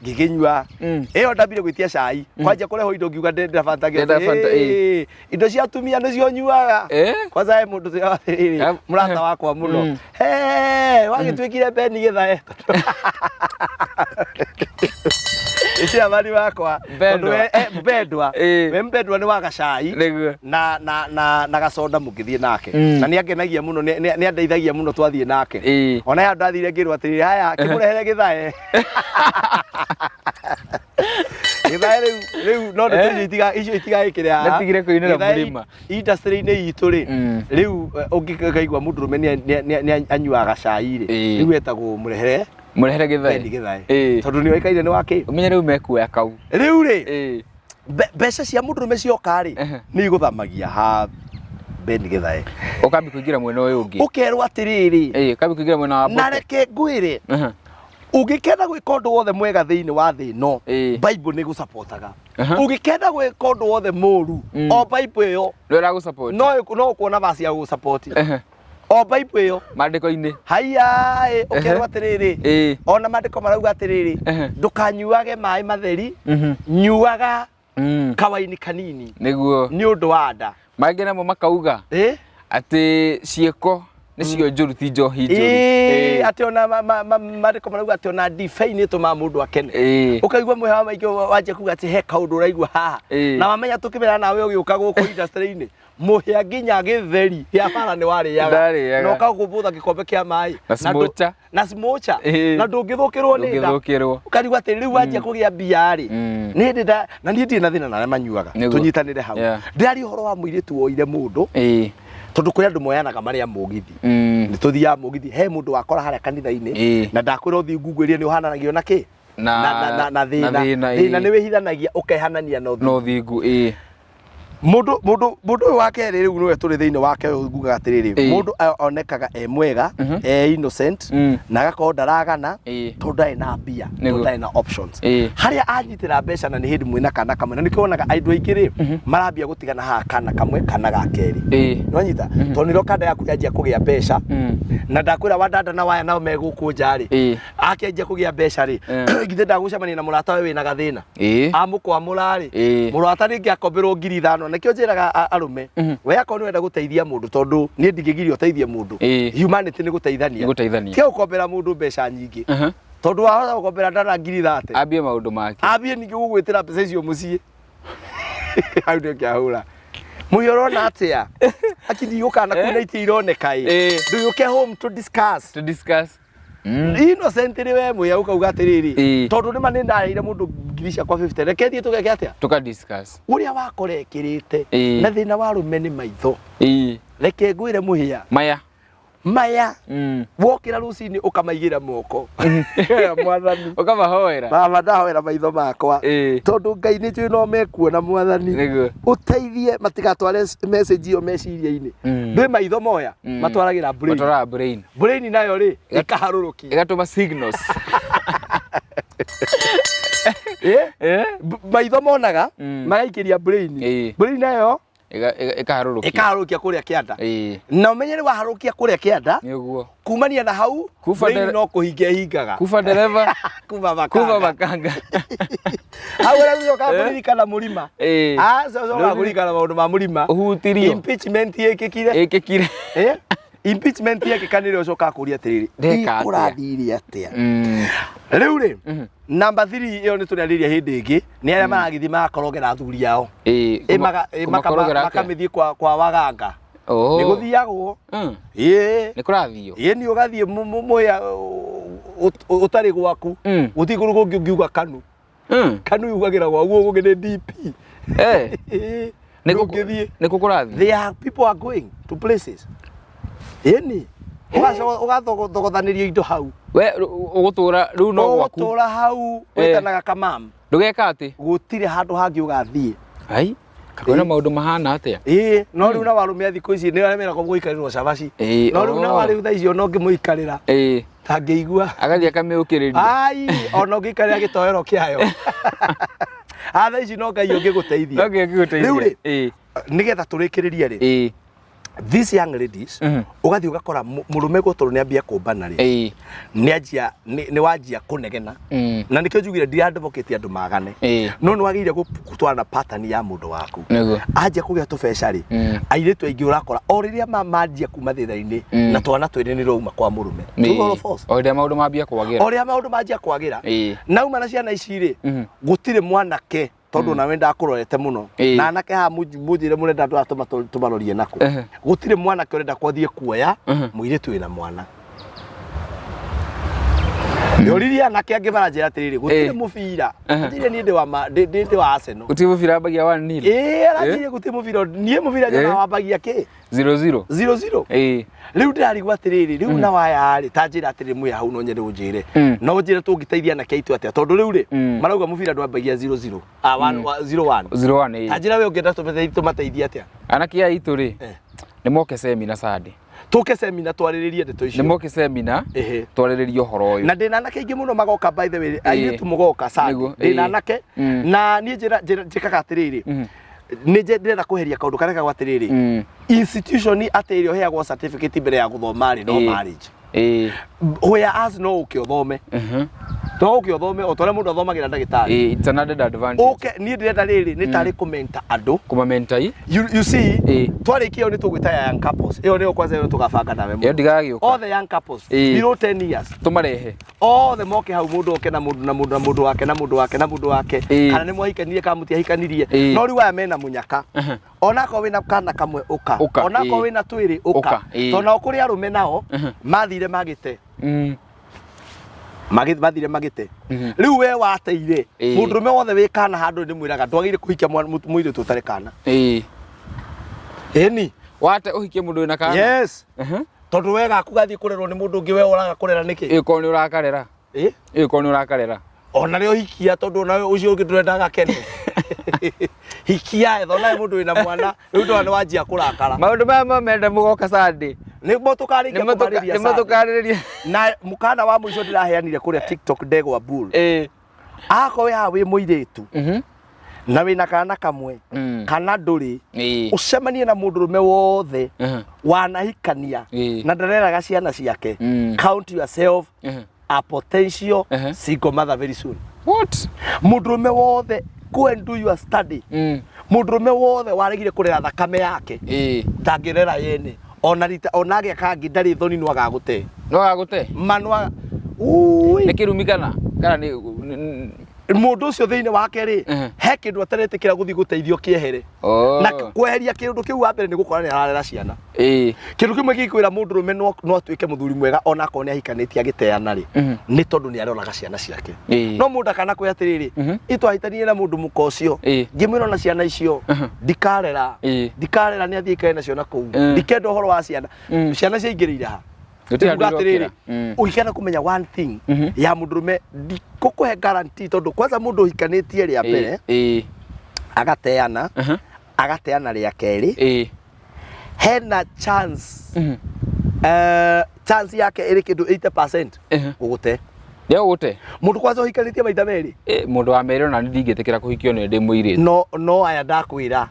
Ngĩkĩnyua. Ĩyo ndambire gwĩtia cai. Kwanjia kũrehwo indo ngiuga ndenda Fanta, ngĩrwo Ndenda Fanta, atĩrĩ, indo cia atumia nĩcio nyuaga. Kwanza he mũndũ ũcio atĩrĩrĩ, mũrata wakwa mũno. He, wagĩtuĩkire Beni gĩthae. Chairman wakwa. Mpendwa. Tondũ we, mpendwa. We mpendwa nĩ wa gacai. Na gacoda mũngĩthiĩ nake. Na nĩ angenagia mũno, nĩ andeithagia mũno twathiĩ nake. Ona ya ndathire ngĩrwo atĩrĩrĩ, haya, kĩmũrehere gĩthae. Gĩthae rĩu no ndeto icio itigagĩkĩre haha. Ndatigire kũinĩra Gĩthae mũrĩma. Industry-inĩ itũ rĩ, rĩu ũngĩkaigua mũndũrũme nĩ anyuaga cai rĩ, rĩu etagwo mũrehere Mũrehere gĩthae. Bendi gĩthae. Tondũ nĩ oĩkaine nĩ wa kĩ? Ũmenye rĩu mekuoya kau. Rĩu rĩ, mbeca cia mũndũrũme cioka rĩ, nĩ igũthamagia ha Bendi gĩthae. Ũkambi kũingĩra mwena ũyũ ũngĩ. Ũkerwo atĩrĩrĩ. Ũkambi kũingĩra mwena wa Na Mbote. reke ngwĩre. Ũngĩkenda gwĩka ũndũ wothe mwega thĩinĩ wa thĩ ĩno, Bible nĩ ĩgũcapotaga. Ũngĩkenda gwĩka ũndũ wothe mũru, o Bible ĩyo Nĩ ĩragũsupport. No ũkuona verse ya gũgũsupport. O Bible ĩyo. Maandĩko-inĩ. Haiya, ũkerwo atĩrĩrĩ. Ona maandĩko marauga atĩrĩrĩ, ndũkanyuage maĩ matheri, nyuaga kawaini kanini. Nĩguo. Nĩ ũndũ wa nda. Mangĩ namo makauga atĩ ciĩko nĩcio njũru ti njohi njũru. Atĩ ona maandĩko marauga atĩ ona ndibei nĩ ĩtũmaga mũndũ akene. Ũkaigua mwĩha wa maingĩ wanjia kuga atĩ he kaũndũ ũraigua haha. Na wamenya tũkĩmenya nawe ũgĩũka gũkũ industry-inĩ, mũhĩa nginya gĩtheri kĩa bara nĩ warĩaga. Ndarĩaga. Na ũkagũbũtha gĩkombe kĩa maĩ. Na smocha. Na smocha. Na ndũngĩthũkĩrwo nĩ nda. Ndũngĩthũkĩrwo. Ũkarigwo atĩ rĩu wanjia kũgĩa mbia rĩ. Nĩ hĩndĩ nda, na niĩ ndirĩ na thĩna na arĩa manyuaga. Tũnyitanĩre hau. Ndĩraria ũhoro wa mũirĩtu woire mũndũ. Tondũ kũrĩ andũ moyanaga marĩ a mũgithi. Nĩ tũthiaga mũgithi, he mũndũ wakora harĩa kanitha-inĩ. Na ndakwĩra ũthiĩ Google ĩrĩa nĩ ũhananagio na kĩ? Na thĩna. Na thĩna, Thĩna nĩ wĩhithanagia ũkehanania na ũthingu. Na ũthingu, Mũndũ ũyũ wa kerĩ rĩu nĩwe tũrĩ thĩinĩ wake ũyũ ngugaga atĩrĩrĩ, mũndũ onekaga e mwega, e innocent, na agakorwo ndaragana, tondũ ndarĩ na mbia, tondũ ndarĩ na options. Harĩa anyitĩra mbeca na nĩ hĩndĩ mwĩna kana kamwe, na nĩkĩo wonaga andũ aingĩ rĩ, marambia gũtigana haha kana kamwe kana ga kerĩ. Nĩwanyita? Tondũ nĩrĩo kanda yaku yanjia kũgĩa mbeca, na ndakwĩra wadada na waya nao me gũkũ nja rĩ, akĩanjia kũgĩa mbeca rĩ, githĩ ndagũcemania na mũrata we wĩna gathĩna? Amũkwamũra rĩ, mũrata rĩngĩ akombĩrwo ngiri ithano. Nĩkĩo njĩraga arũme, we akorwo nĩ ũrenda gũteithia mũndũ, tondũ niĩ ndingĩgiria ũteithie mũndũ. Humanity nĩ gũteithania. Nĩ gũteithania. Tiga gũkombera mũndũ mbeca nyingĩ. Tondũ wahota gũkombera ndara ngiri thate. Ambie maũndũ make. Ambie ningĩ gũgwĩtĩra mbeca icio mũciĩ. Hau nĩ ũkĩahũra. Mũhĩa ũrona atĩa? Akini gũkana kuna itĩ ironeka ĩ. Eh. Do you care home to discuss? To discuss. Innocent rĩ we mũhĩa ũkauga atĩrĩrĩ. Ĩĩ. Tondũ nĩma nĩ ndaheire mũndũ ngiri ciakwa 50. Reke thiĩ tũgeke atĩa? Tuka discuss. Ũrĩa wakora ekĩrĩte Ĩĩ. na thĩna wa arũme nĩ maitho. Ĩĩ. Reke ngwĩre mũhĩa. Maya. Maya wokĩra rũcinĩ ũkamaigĩra moko. Mwathani. Ũkamahoera. Baba ndahoera maitho makwa. Ĩĩ. Tondũ Ngai nĩ njũĩ no mekuona mwathani. Nĩguo. Ũteithie matigatware message ĩyo meciria-inĩ. Ndwĩ maitho moya matwaragĩra brain. Matwaraga brain. Brain nayo rĩ ĩkaharũrũkia. Ĩgatũma signals. Eh? Eh? Maitho monaga magaikĩria brain. Ĩĩ. Brain nayo Ĩkaharũrũkia. Ĩkaharũrũkia kũrĩa kĩanda. Ĩĩ. Na ũmenye nĩ waharũrũkia kũrĩa kĩanda. Nĩ ũguo. Kumania na hau Kuba brain no kũhinga ĩhingaga. Kuba dereva. Kuba makanga. Kuba makanga. Hau ũrĩa ũcokaga kũririkana mũrima. Ĩĩ. Aca ũcokaga kũririkana maũndũ ma mũrima. Ũhutirio. Impeachment ĩkĩkire. Ĩkĩkire. Eh? Impeachment yekĩka nĩrĩo ũcokaga kũria atĩrĩrĩ. Ndeka atĩa? Kũrathire atĩa? Rĩu rĩ, number 3 ĩyo nĩ tũrĩarĩria hĩndĩ ĩngĩ, nĩ arĩa maragĩthiĩ magakorogera athuri ao. Ĩĩ. Ĩ maga- ĩ maka- Kũmakorogera atĩa? makamĩthiĩ kwa kwa waganga. Oh. Nĩ gũthiagwo. Ĩĩ. Nĩ kũrathiio. Ĩĩ nĩ ũgathiĩ mũhĩa ũtarĩ gwaku. Gũtirĩ kũndũ kũngĩ ũngiuga kanu. Kanu yugagĩra gwa guo kũngĩ nĩ DP. Eh. Ĩĩ. Nĩ kũ- Ndũngĩthiĩ. Nĩ kũ kũrathiĩ? They are people are going to places. Ĩni. Ũgathogothanĩrio indo hau. We ũgũtũra rĩu no gwaku. Ũgũtũra hau Eh. wĩtanaga kamam. Ndũgeka atĩ? Gũtirĩ handũ hangĩ ũgathiĩ. Ai. Kwĩna maũndũ mahana atĩa? Ĩĩ, no rĩu nao arũme a thikũ ici nĩ arĩa meragwo gũikarĩrwo cabaci. Ĩĩ, No rĩu nao oh. arĩu thaa icio ona ũngĩmũikarĩra Ĩĩ. ndangĩigua. Agathiĩ akamĩũkĩrĩria. Ai, ona ũngĩikarĩra gĩtoero kĩayo. A thaa ici no Ngai ũngĩgũteithia. No Ngai ũngĩgũteithia. Rĩu rĩ, Ĩĩ. nĩgetha tũrĩkĩrĩrie rĩ, Ĩĩ. these young ladies ũgathiĩ ũgakora mũrũme gwo tondũ nĩambia kũmbana rĩ, Ĩĩ. nĩanjia nĩ wanjia kũnegena. Na nĩkĩo njugire ndira advocate andũ magane. Ĩĩ. No nĩ wagĩrĩire gũtwarana pattern ya mũndũ waku. Nĩguo. Anjia kũgĩa tũbeca rĩ, airĩtu aingĩ ũrakora o rĩrĩa manjia kuma thĩna-inĩ na twana twĩrĩ nĩ rwauma kwa mũrũme. True or false? O rĩrĩa maũndũ mambia kwagĩra. O rĩrĩa maũndũ manjia kwagĩra. Ĩĩ. Nauma na ciana ici rĩ, gũtirĩ mwanake tondũ nawe ndakũrorete mũno. Ĩĩ. Na anake haha mũnjĩre mũrenda andũ aya tũmarorie nakũ. Gũtirĩ mwanake ũrenda kwathiĩ kuoya mũirĩtu wĩna mwana. Ndoririe anake angĩ maranjĩra atĩrĩrĩ, gũtirĩ Ĩĩ. mũbira. Njĩrire niĩ ndĩ wa ma- ndĩ ndĩ- ndĩ wa Arsenal. Gũtirĩ mũbira wambagia 1-0. Ĩĩ, aranjĩrire gũtirĩ mũbira. Niĩ mũbira nyonaga wambagia kĩ? 0-0. 0-0. Ĩĩ. Rĩu ndĩrarigwo atĩrĩrĩ, rĩu na waya rĩ, ta njĩra atĩrĩrĩ mwĩ hau no nyende ũnjĩre. No ũnjĩre tũngĩteithia anake aitũ atĩa? Tondũ rĩu rĩ, marauga mũbira ndwambagia 0-0. Ah, 1 0-1. 0-1 ĩĩ. Ta njĩra we ũngĩenda tũmateithie atĩa? Anake aya aitũ rĩ, nĩ moke semina Sunday. Tũke semina twarĩrĩrie ndeto icio. Nĩ moke semina twarĩrĩrie ũhoro ũyũ. Na ndĩna anake aingĩ mũno magoka by the way, airĩtu mũgoka Sunday. Nĩguo, Ndĩna ĩĩ. anake na niĩ njĩra njĩkaga atĩrĩrĩ, nĩ ndĩrenda kweheria kaũndũ karĩa kagwo atĩrĩrĩ, institution atĩ ĩrĩa ũheagwo certificate mbere ya gũthoma rĩ, no Ĩĩ. marriage. Ĩĩ. Whereas no ũke ũthome. No ũke ũthome o ta ũrĩa mũndũ athomagĩra ndagĩtarĩ. Ĩĩ, it's an added advantage. Ũke niĩ ndĩrenda rĩrĩ nĩ tarĩ kũmenta andũ. Kũmamenta i. You see, twarĩkia ĩyo nĩ tũgwĩta ya young couples. Ĩyo nĩyo kwanza ĩyo tũgabanga nawe mũno. Ĩyo ndigagĩũka. All the young couples Ĩĩ. below 10 years. Tũmarehe. Othe moke hau mũndũ oke na mũndũ na mũndũ na mũndũ wake na mũndũ wake na mũndũ wake. Ĩĩ. Kana nĩ mwahikanirie kana mũtiahikanirie. Ĩĩ. No rĩu aya mena mũnyaka. Onakorwo wĩna kana kamwe ũka. Ũka, Onakorwo ĩĩ. wĩna twĩrĩ ũka. Ũka, ĩĩ. Tondũ nao kũrĩ arũme nao mathire magĩte. Mathire magĩte. Rĩu we wateire. Ĩĩ. Mũndũrũme wothe wĩ kana handũ ndĩmwĩraga ndwagĩrĩire kũhikia mũirĩtu ũtarĩ kana. Ĩĩ. Ĩni. Wate ũhikie mũndũ wĩna kana? Yes. Tondũ we gaku gathiĩ kũrerwo nĩ mũndũ ũngĩ we ũraga kũrera nĩkĩ? Ĩĩ korwo nĩ ũrakarera. Ĩĩ. Ĩĩ korwo nĩ ũrakarera. Ona rĩo hikia tondũ onawe ũcio ũngĩ ndũrenda gakene. Hikia etha onawe mũndũ wĩna mwana rĩu ndona nĩ wanjia kũrakara. Maũndũ maya mamenda mũgoka Sunday. Nĩmo tũkarĩkia kũmarĩria Nĩmo Sunday. tũkarĩrĩria. Na mũkana wa mũico ndĩraheanire kũrĩa TikTok ndegwa bull. Ĩĩ. Akorwo wĩ haha wĩ mũirĩtu na wĩna kana kamwe kana ndũrĩ Ĩĩ. ũcemanie na mũndũrũme wothe wanahikania Ĩĩ. na ndareraga ciana ciake, count yourself a potential single mother very soon. What? Mũndũrũme wothe, go and do your study. Mũndũrũme wothe waregire kũrera thakame yake ndangĩrera yene ona rita ona agĩa kangĩ ndarĩ thoni no agagũte. No agagũte? Ma no aga Ui. Nĩ kĩrumi kana kana nĩ Mũndũ ũcio thĩinĩ wake rĩ, he kĩndũ ataretĩkĩra gũthiĩ gũteithio kĩehere. Oh. Na kweheria kĩndũ kĩu wa mbere nĩ gũkora nĩ ararera ciana. Kĩndũ kĩmwe gĩkwĩra mũndũrũme no atuĩke mũthuri mwega ona akorwo nĩ ahikanĩtie agĩteana rĩ, nĩ tondũ nĩ aroraga ciana ciake. No mũndũ akanakwĩra atĩrĩrĩ, itwahĩtanirie na mũndũ mũka ũcio, ngĩmwĩra ona ciana icio ndikarera, ndikarera, nĩ athiĩ aikare nacio na kũu, ndikenda ũhoro wa ciana. Ciana ciaingĩrĩire ha? Gũtirĩ handũ Nĩkuga atĩrĩrĩ, irokĩra. Ũngĩkenda kũmenya one thing ya mũndũrũme, ndikũkũhe guarantee, tondũ kwanza mũndũ ũhikanĩtie rĩa mbere agateana, agateana rĩa kerĩ, hena chance, chance yake ĩrĩ kĩndũ 80% gũgũte. Nĩ ũgũte. Mũndũ kwanza ũhikanĩtie maita merĩ. Mũndũ wa merĩ ona niĩ ndingĩtĩkĩra kũhikio nĩ ndĩ mũirĩtu. No aya ndakwĩra,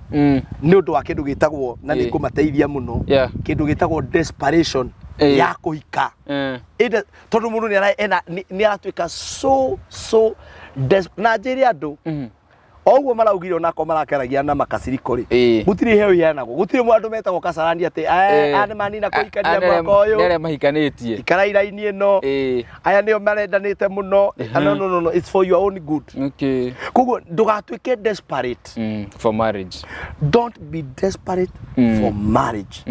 nĩ ũndũ wa kĩndũ gĩtagwo, na nĩ ngũmateithia mũno, kĩndũ gĩtagwo desperation ya kũhika. Ĩndĩ tondũ mũndũ nĩ nĩ aratuĩka so na njĩre andũ o ũguo maraugire, onakorwo marakeragia na makaciriko rĩ, gũtirĩ iheo iheanagwo, gũtirĩ andũ metagwo kasarani atĩ aya nĩ manina kũhikania mwaka ũyũ, Nĩ arĩa mahikanĩtie. Ikarai raini ĩno, aya nĩo marendanĩte mũno. No, no, no, no, it's for your own good. Koguo ndũgatuĩke desperate For marriage. Don't be desperate for marriage.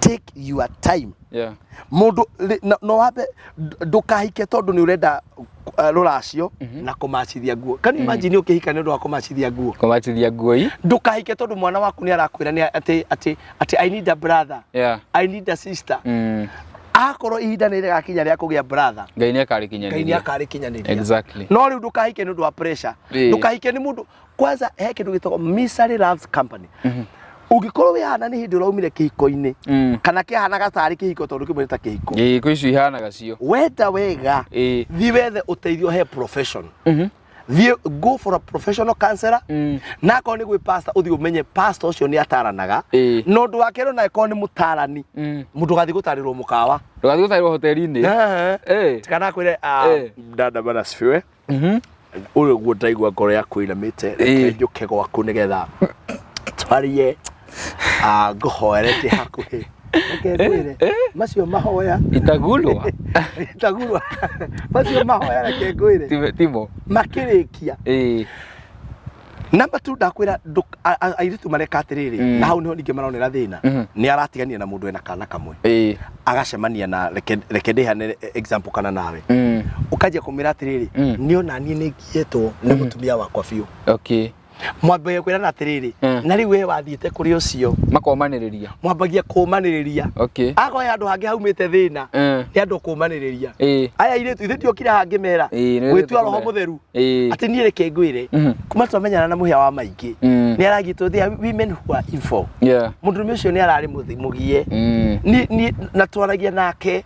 Take your time. Mũndũ no wambe ndũkahike tondũ nĩ ũrenda rũracio na kũmacithia nguo. Can you imagine ũkĩhika nĩ ũndũ wa kũmacithia nguo? Kũmacithia nguo i. Ndũkahike tondũ mwana waku nĩ arakwĩra nĩ atĩ I need a brother, I need a sister. Akorwo ihinda nĩ rĩgakinya rĩa kũgĩa brother, Ngai nĩ Ngai nĩ akarĩkinyanĩria. akarĩkinyanĩria. No rĩu ndũkahike nĩ ũndũ wa pressure. Ndũkahike nĩ mũndũ kwanza he kĩndũ gĩtagwo misery loves company. Ũngĩkorwo wĩhana nĩ hĩndĩ ũraumire kĩhiko-inĩ, kana kĩahanaga tarĩ kĩhiko, tondũ kĩmwe nĩ ta kĩhiko. Ĩĩ, kwĩ icio ihanaga cio. Wenda wega, thiĩ wethe ũteithio he profession. Thiĩ go for a professional counselor. Na akorwo nĩ gwĩ pastor, ũthiĩ ũmenye pastor ũcio nĩ ataranaga. Na ũndũ wa kerĩ, ona akorwo nĩ mũtarani, mũndũ ũgathiĩ gũtarĩrwo mũkawa. Ndũgathiĩ gũtarĩrwo hoteli-inĩ. Kana akwĩre, "Dada, bana asifiwe. Ũyũ ũguo ndaigua ngoro yaku ĩinamĩte, reke njũke gwaku nĩgetha twarie, ngũhoere ndĩ hakuhĩ." Reke ngwĩre, macio mahoya Itagulwa. Itagulwa. Macio mahoya, reke ngwĩre, Timo. Makĩrĩkia, namba tu ndakwĩra, airĩtu mareka atĩrĩrĩ, na hau niho ningĩ maronera thĩna. Nĩ aratigania na mũndũ ena kana kamwe, agacemania na reke ndĩhane example kana nawe, ũkanjia kũmwĩra atĩrĩrĩ, nĩ ona niĩ nĩ ngiĩtwo nĩ mũtumia wakwa biũ. Mwambagia kwĩrana atĩrĩrĩ, na rĩu we wathiĩte kũrĩ ũcio. Makomanĩrĩria. Mwambagia kũmanĩrĩria. Akorwo he handũ hangĩ haumĩte thĩna, nĩ andũ kũmanĩrĩria. Aya airĩtu, ithuĩ tiokire haha ngĩmera Ĩĩ, nĩ gwĩtua roho kũmera. mũtheru atĩ niĩ reke ngwĩre, kuma twamenyana na mũhĩa wa maingĩ, nĩ aragitwo, there are women who are evil. Mũndũrũme ũcio nĩ ararĩ mũgie. Ni na twaragia nake.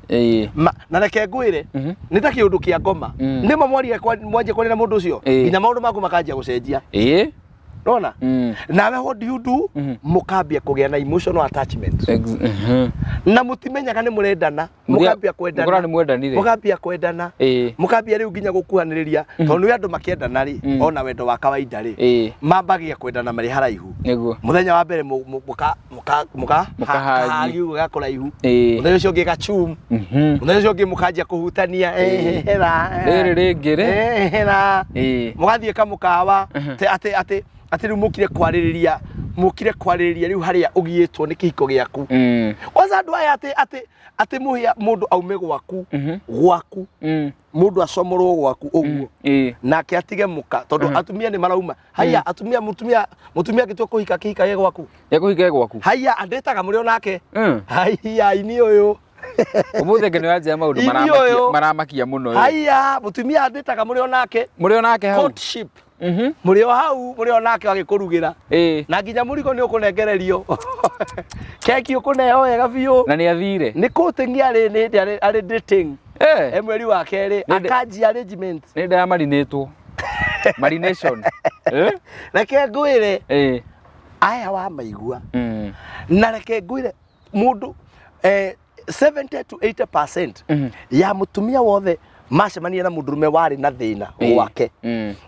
Na reke ngwĩre, nĩ ta kĩũndũ kĩa ngoma. Nĩma mwaria mwanjia kwaria na mũndũ ũcio, nginya maũndũ maku makanjia gũcenjia. Nona nawe, what do you do? Mũkambia kũgĩa na emotional attachment na mũtimenyaga nĩ mũrendana. Mũkambia kwendana. Mũkora nĩ mwendanire. Mũkambia kwendana. Mũkambia rĩu nginya gũkuhanĩrĩria, tondũ nĩ andũ makĩendana rĩ, ona wendo wa kawaida rĩ, mambagia kwendana marĩ haraihu. Mũthenya wa mbere mũka Mũkahagi. kahagi ũguo ga kũraihu. Mũthenya Mũthenya ũcio ũngĩ gachum. Mũthenya ũcio ũngĩ mũkanjia kũhutania. Hera. Rĩrĩ rĩngĩ rĩ. Hera. Mũgathiĩ kamũkawa, atĩ rĩu mũkire kwarĩrĩria, rĩu harĩa ũgiĩtwo nĩ kĩhiko gĩaku. Kwanza andũ aya atĩ mũhĩa mũndũ aume gwaku, mũndũ acomorwo gwaku ũguo, nake atige mũka, tondũ atumia nĩ marauma haiya. Atumia, mũtumia angĩtua kũhika, kĩhika gĩ gwaku. Gĩa gwaku. Haiya, andĩtaga mũrĩ onake. Haiya, ini ũyũ. Ũmũthĩ ngĩ nĩ wanjia maũndũ Ini maramakia ũyũ. maramakia mũno ĩ. Haiya, mũtumia andĩtaga mũrĩ onake. Mũrĩ onake hau. Courtship. Mũrĩ o hau, mũrĩ onake agĩkũrugĩra, na nginya mũrigo nĩ ũkũnengererio, keki ũkũneo wega biũ. Na nĩ athire. Nĩ courting arĩ, nĩ hĩndĩ arĩ dating. E mweri wa kerĩ akanjia arrangement. Nĩ nda ya marinĩtwo. Marination. Reke ngwĩre, aya wa maigua, na reke ngwĩre, mũndũ 70 to 80% ya mũtumia wothe Macemania na mũndũrũme warĩ na thĩna gwake,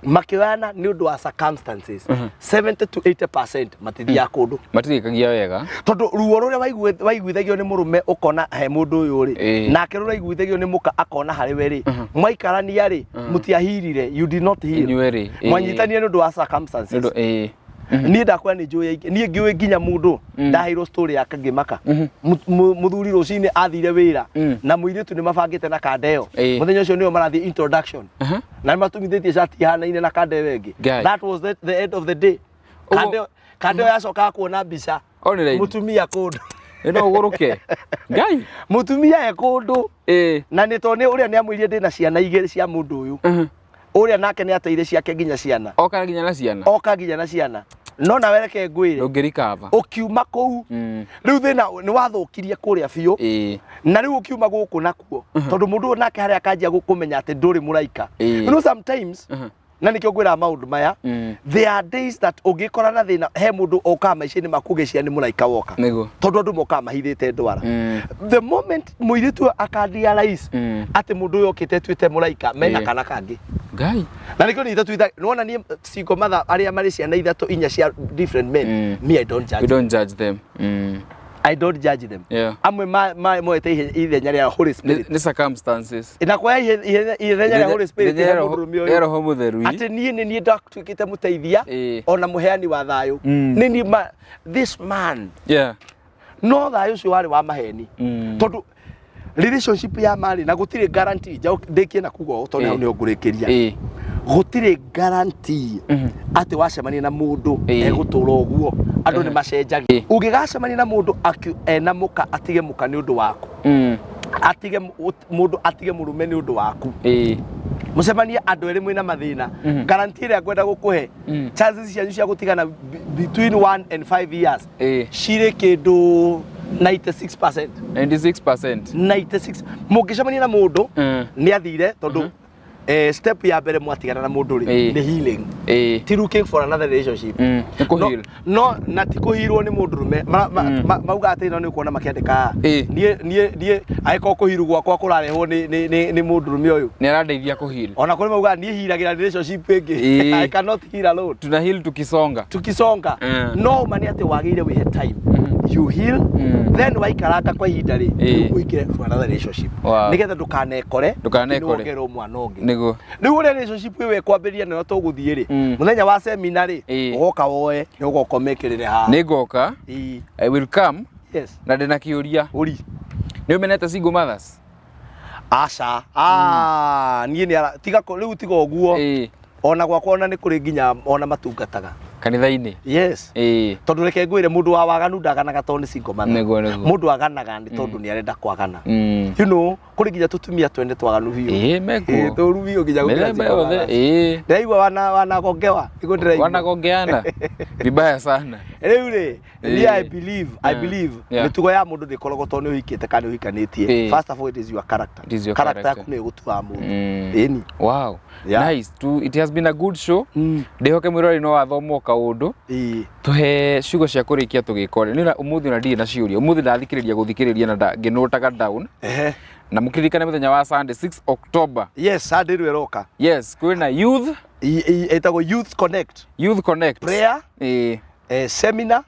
makĩoyana nĩ ũndũ wa circumstances, 70 to 80% matithiaga kũndũ. Matirĩkagia wega. Tondũ ruo rũrĩa waiguithagio nĩ mũrũme ũkona he mũndũ ũyũ rĩ, nake rũraiguithagio nĩ mũka akona harĩ we rĩ, mwaikarania rĩ, mũtiahirire, you did not heal. Inyuerĩ. Mwanyitania nĩ ũndũ wa circumstances. Nĩ ũndũ Niĩ ndakwĩra nĩ njũĩ aingĩ, niĩ ngĩũĩ nginya mũndũ ndaheirwo story yake ngĩmaka. Mũthuri rũcinĩ athire wĩra na mũirĩtu nĩ mabangĩte na kanda ĩyo. Mũthenya ũcio nĩo marathiĩ introduction na nĩ matumithĩtie cati ihanaine na kanda ĩyo ĩngĩ. Ngai. That was the end of the day. Kanda ĩyo yacokaga kuona mbica Online. Mũtumia kũndũ. Ĩno ũgũrũke Ngai. Mũtumia e kũndũ. Na nĩ tondũ nĩ ũrĩa nĩ amwĩrire ndĩna ciana igĩrĩ cia mũndũ ũyũ. Ũrĩa nake nĩ ateire ciake nginya ciana. Oka nginya na ciana. Oka nginya na ciana, no nawe reke ngwĩre, Ndũngĩrikava. Ũkiuma kũu, rĩu thĩna nĩ wathũkirie kũrĩa biũ. Na rĩu ũkiuma gũkũ nakuo, tondũ mũndũ ũyũ nake harĩa akanjia kũmenya atĩ ndũrĩ mũraika. You know, sometimes, na nĩkĩo ngwĩraga maũndũ maya, there are days that ũngĩkora na thĩna he mũndũ ũkaga maica-inĩ maku ũgĩciria nĩ mũraika woka, tondũ andũ mokaga mahithĩte ndwara. The moment mũirĩtu ũyũ akarealize atĩ mũndũ ũyũ okĩte atuĩte mũraika mena kana kangĩ. Ngai. Na nĩkĩo nĩ ithatũ nĩwona niĩ single mother arĩa marĩ ciana ithatũ inya cia different men, me, I don't judge. We don't judge them. I don't judge them. Amwe moete ithenya rĩa Holy Spirit. Nĩ circumstances. Na kuoya ithenya rĩa Holy Spirit Ithenya he rĩa mũndũrũme rĩa ũyũ Roho Mũtheru. Atĩ niĩ nĩ niĩ ndatuĩkĩte mũteithia ona mũheani wa thayũ. Nĩ niĩ this man, no thayũ ũcio warĩ wa maheni, tondũ relationship ya marĩ na gũtirĩ guarantee. Ndĩkie na kuga ũũ tondũ hau nĩho ngũrĩkĩria. Gũtirĩ guarantee atĩ wacemania na mũndũ egũtũra ũguo. Andũ nĩ macenjagia. Ũngĩgacemania na mũndũ ena mũka, atige mũka nĩ ũndũ waku, atige mũndũ, atige mũrũme nĩ ũndũ waku, mũcemanie andũ erĩ mwĩna mathĩna, guarantee ĩrĩa ngwenda gũkũhe, chances cianyu cia gũtigana between 1 and 5 years cirĩ kĩndũ 96%. 96%. 96. Mũngĩcemania na mũndũ nĩ athire, tondũ step ya mbere mwatigana na mũndũ rĩ, nĩ healing, ti looking for another relationship. Nĩ kũ-heal. No na ti kũhirwo nĩ mũndũrũme. Mauga atĩ no nĩ ũkuona makĩandĩka, niĩ angĩkorwo kũhirwo gwakwa kũrarehwo nĩ mũndũrũme ũyũ, Nĩ arandeithia kũ-heal. Ona kũrĩ mauga niĩ hiragĩra relationship ĩngĩ. I cannot heal alone. Tuna heal tukisonga. Tukisonga. No ma nĩ atĩ wagĩrĩire wĩhe time, you heal, then waikaranga kwa ihinda rĩ, ũingĩre to another relationship, nĩgetha ndũkanekore Ndũkanekore. nĩwongererwo mwana ũngĩ. Rĩu ũrĩa relationship ĩyo ĩkwambĩrĩria nayo tũgũthiĩ rĩ, mũthenya wa seminar rĩ, ũgoka woe nĩ ũgoka ũmĩkĩrĩre haha. Nĩ ngoka. I will come. Na ndĩna kĩũria. Ũri. Nĩ ũmenete single mothers? Aca. Ah, niĩ nĩ tiga rĩu tiga ũguo. Ona gwakwa ona nĩ kũrĩ nginya ona matungataga Kanitha-inĩ. Yes. Tondũ reke ngwĩre, mũndũ wa waganu ndaganaga tondũ nĩ single mother. Nĩguo. Mũndũ aganaga nĩ tondũ nĩ arenda kwagana. Kũrĩ nginya tũtumia twene twaganu biũ. Ĩĩ, mekuo. Ĩĩ, tũru biũ nginya gũkĩra Mĩthemba single yothe. mothers. Ndĩraigua wanagongewa nĩguo ndĩraigua. Wanagongeana vibaya sana. Rĩu rĩ, niĩ I believe mĩtugo ya mũndũ ndĩkoragwo tondũ nĩ ũhikĩte kana nĩ ũhikanĩtie. First of all, it is your character. It is your character character. yaku nĩyo ĩgũtuaga mũndũ. Ĩni. Nice. It has been a good show. Ndĩhoke mwĩroreri no wathoma o kaũndũ. Tũhe ciugo cia kũrĩkia tũgĩkore nĩ ũmũthĩ, ona ndirĩ na ciũria ũmũthĩ, ndathikĩrĩria gũthikĩrĩria na ngĩnotaga down. Na mũkĩririkane mũthenya wa Sunday 6 October. Yes, Sunday rĩu ĩroka. Yes, kwĩna youth Ĩtagwo Youth Connect. Youth Connect. Prayer, seminar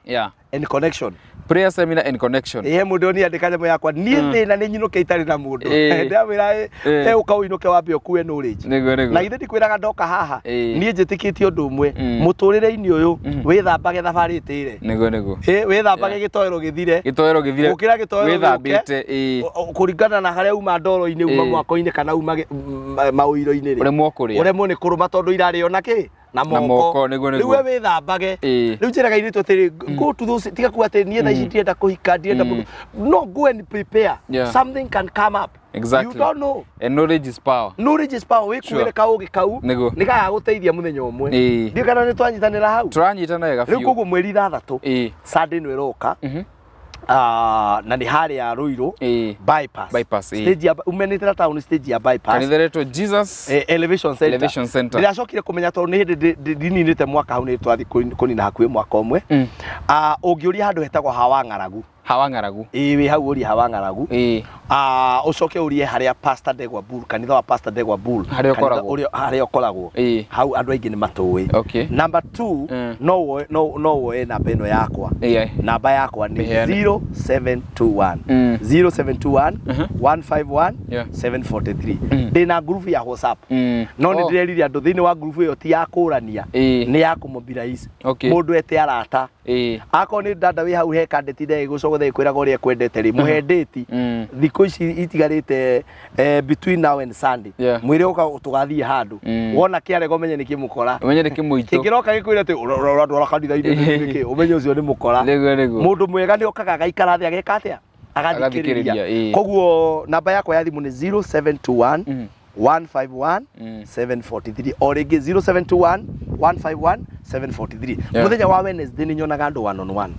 and connection. Prayer, seminar and connection. Ĩĩ, mũndũ niĩ andĩka nyamũ yakwa niĩ thĩna nĩ nyinũke itarĩ na mũndũ. Ndamwĩra ũka ũinũke wambe ũkue knowledge. Nĩguo. Na githĩ ndikwĩraga ndoka haha, niĩ njĩtĩkĩtie ũndũ ũmwe, mũtũrĩre-inĩ ũyũ wĩthambage thabarĩ ĩtĩre. Nĩguo. Wĩthambage gĩtoero gĩthire. Gĩtoero gĩthire. Gũkĩra gĩtoero wĩthambĩte gĩũke, kũringana na harĩa uma ndoro-inĩ, uma mwako-inĩ kana uma maũiro-inĩ rĩ, Ũremwo kũrĩa. Ũremwo nĩ kũrũma tondũ irarĩo na kĩ? Na Na moko. moko, nĩguo. Rĩu we wĩthambage. Rĩu njĩraga airĩtu atĩrĩ, go to those, tiga kuga atĩ niĩ thaa ici ndirenda kũhika, ndirenda mũndũ. No, go and prepare. Something can come up. You don't know. And knowledge is power. Knowledge is power. Wĩkuĩre kaũgĩ kau nĩ gagagũteithia mũthenya ũmwe. Ndiũ kana nĩ twanyitanĩra hau. Tũranyitana wega Rĩu biũ. koguo mweri 6, Sunday nĩ ĩroka. Ah, na nĩ harĩa Ruiru Bypass. Bypass, Stage ya umenĩte na town, stage ya Bypass. Kanitha ĩretwo Jesus Elevation Center. Elevation Center. Ndĩracokire kũmenya tondũ nĩ hĩndĩ ndininĩte mwaka hau, nĩ twathiĩ kũnina hakuhĩ mwaka ũmwe. Ah, ũngĩũria handũ hetagwo Hawa Ng'aragu. Hawa ng'aragu. Ĩĩ, wĩ hau ũrie hawa ng'aragu. Ah, ũcoke ũrie harĩa Pastor Ndegwa Bull, kanitha wa Pastor Ndegwa Bull. Harĩa Kanitha ũkoragwo. Harĩa ũkoragwo. Hau andũ aingĩ nĩ matũĩ. Number 2, no woe namba ĩno yakwa. Namba yakwa nĩ Mĩheane. 0721 0721 151 743. Ndĩna ngurubu ya WhatsApp. No nĩ ndĩrerire andũ thĩinĩ wa ngurubu ĩyo ti ya kũrania, nĩ ya kũmobilize. Mũndũ ete arata. Akorwo nĩ dada wĩ hau he kandeti ndegũcogotha ĩkwĩraga ũrĩa ekwendete rĩ, mũhe ndĩti. Thikũ ici itigarĩte between now and Sunday. Mwĩre ũka tũgathiĩ handũ. Wona kĩarega ũmenye nĩ kĩmũkora. Ũmenye nĩ kĩmũitũ. Kĩngĩroka gĩkwĩre atĩ ũrandwara kanitha-inĩ nĩkĩ, ũmenye ũcio nĩ mũkora. Nĩguo nĩguo. Mũndũ mwega nĩ okaga agaikara thĩ ageka atĩa? Agathikĩrĩria. Agathikĩrĩria, ĩĩ. Koguo namba yakwa ya thimũ nĩ 0721 151 743. O rĩngĩ 0721 151 743. Mũthenya wa Wednesday nĩ nyonaga andũ one on one.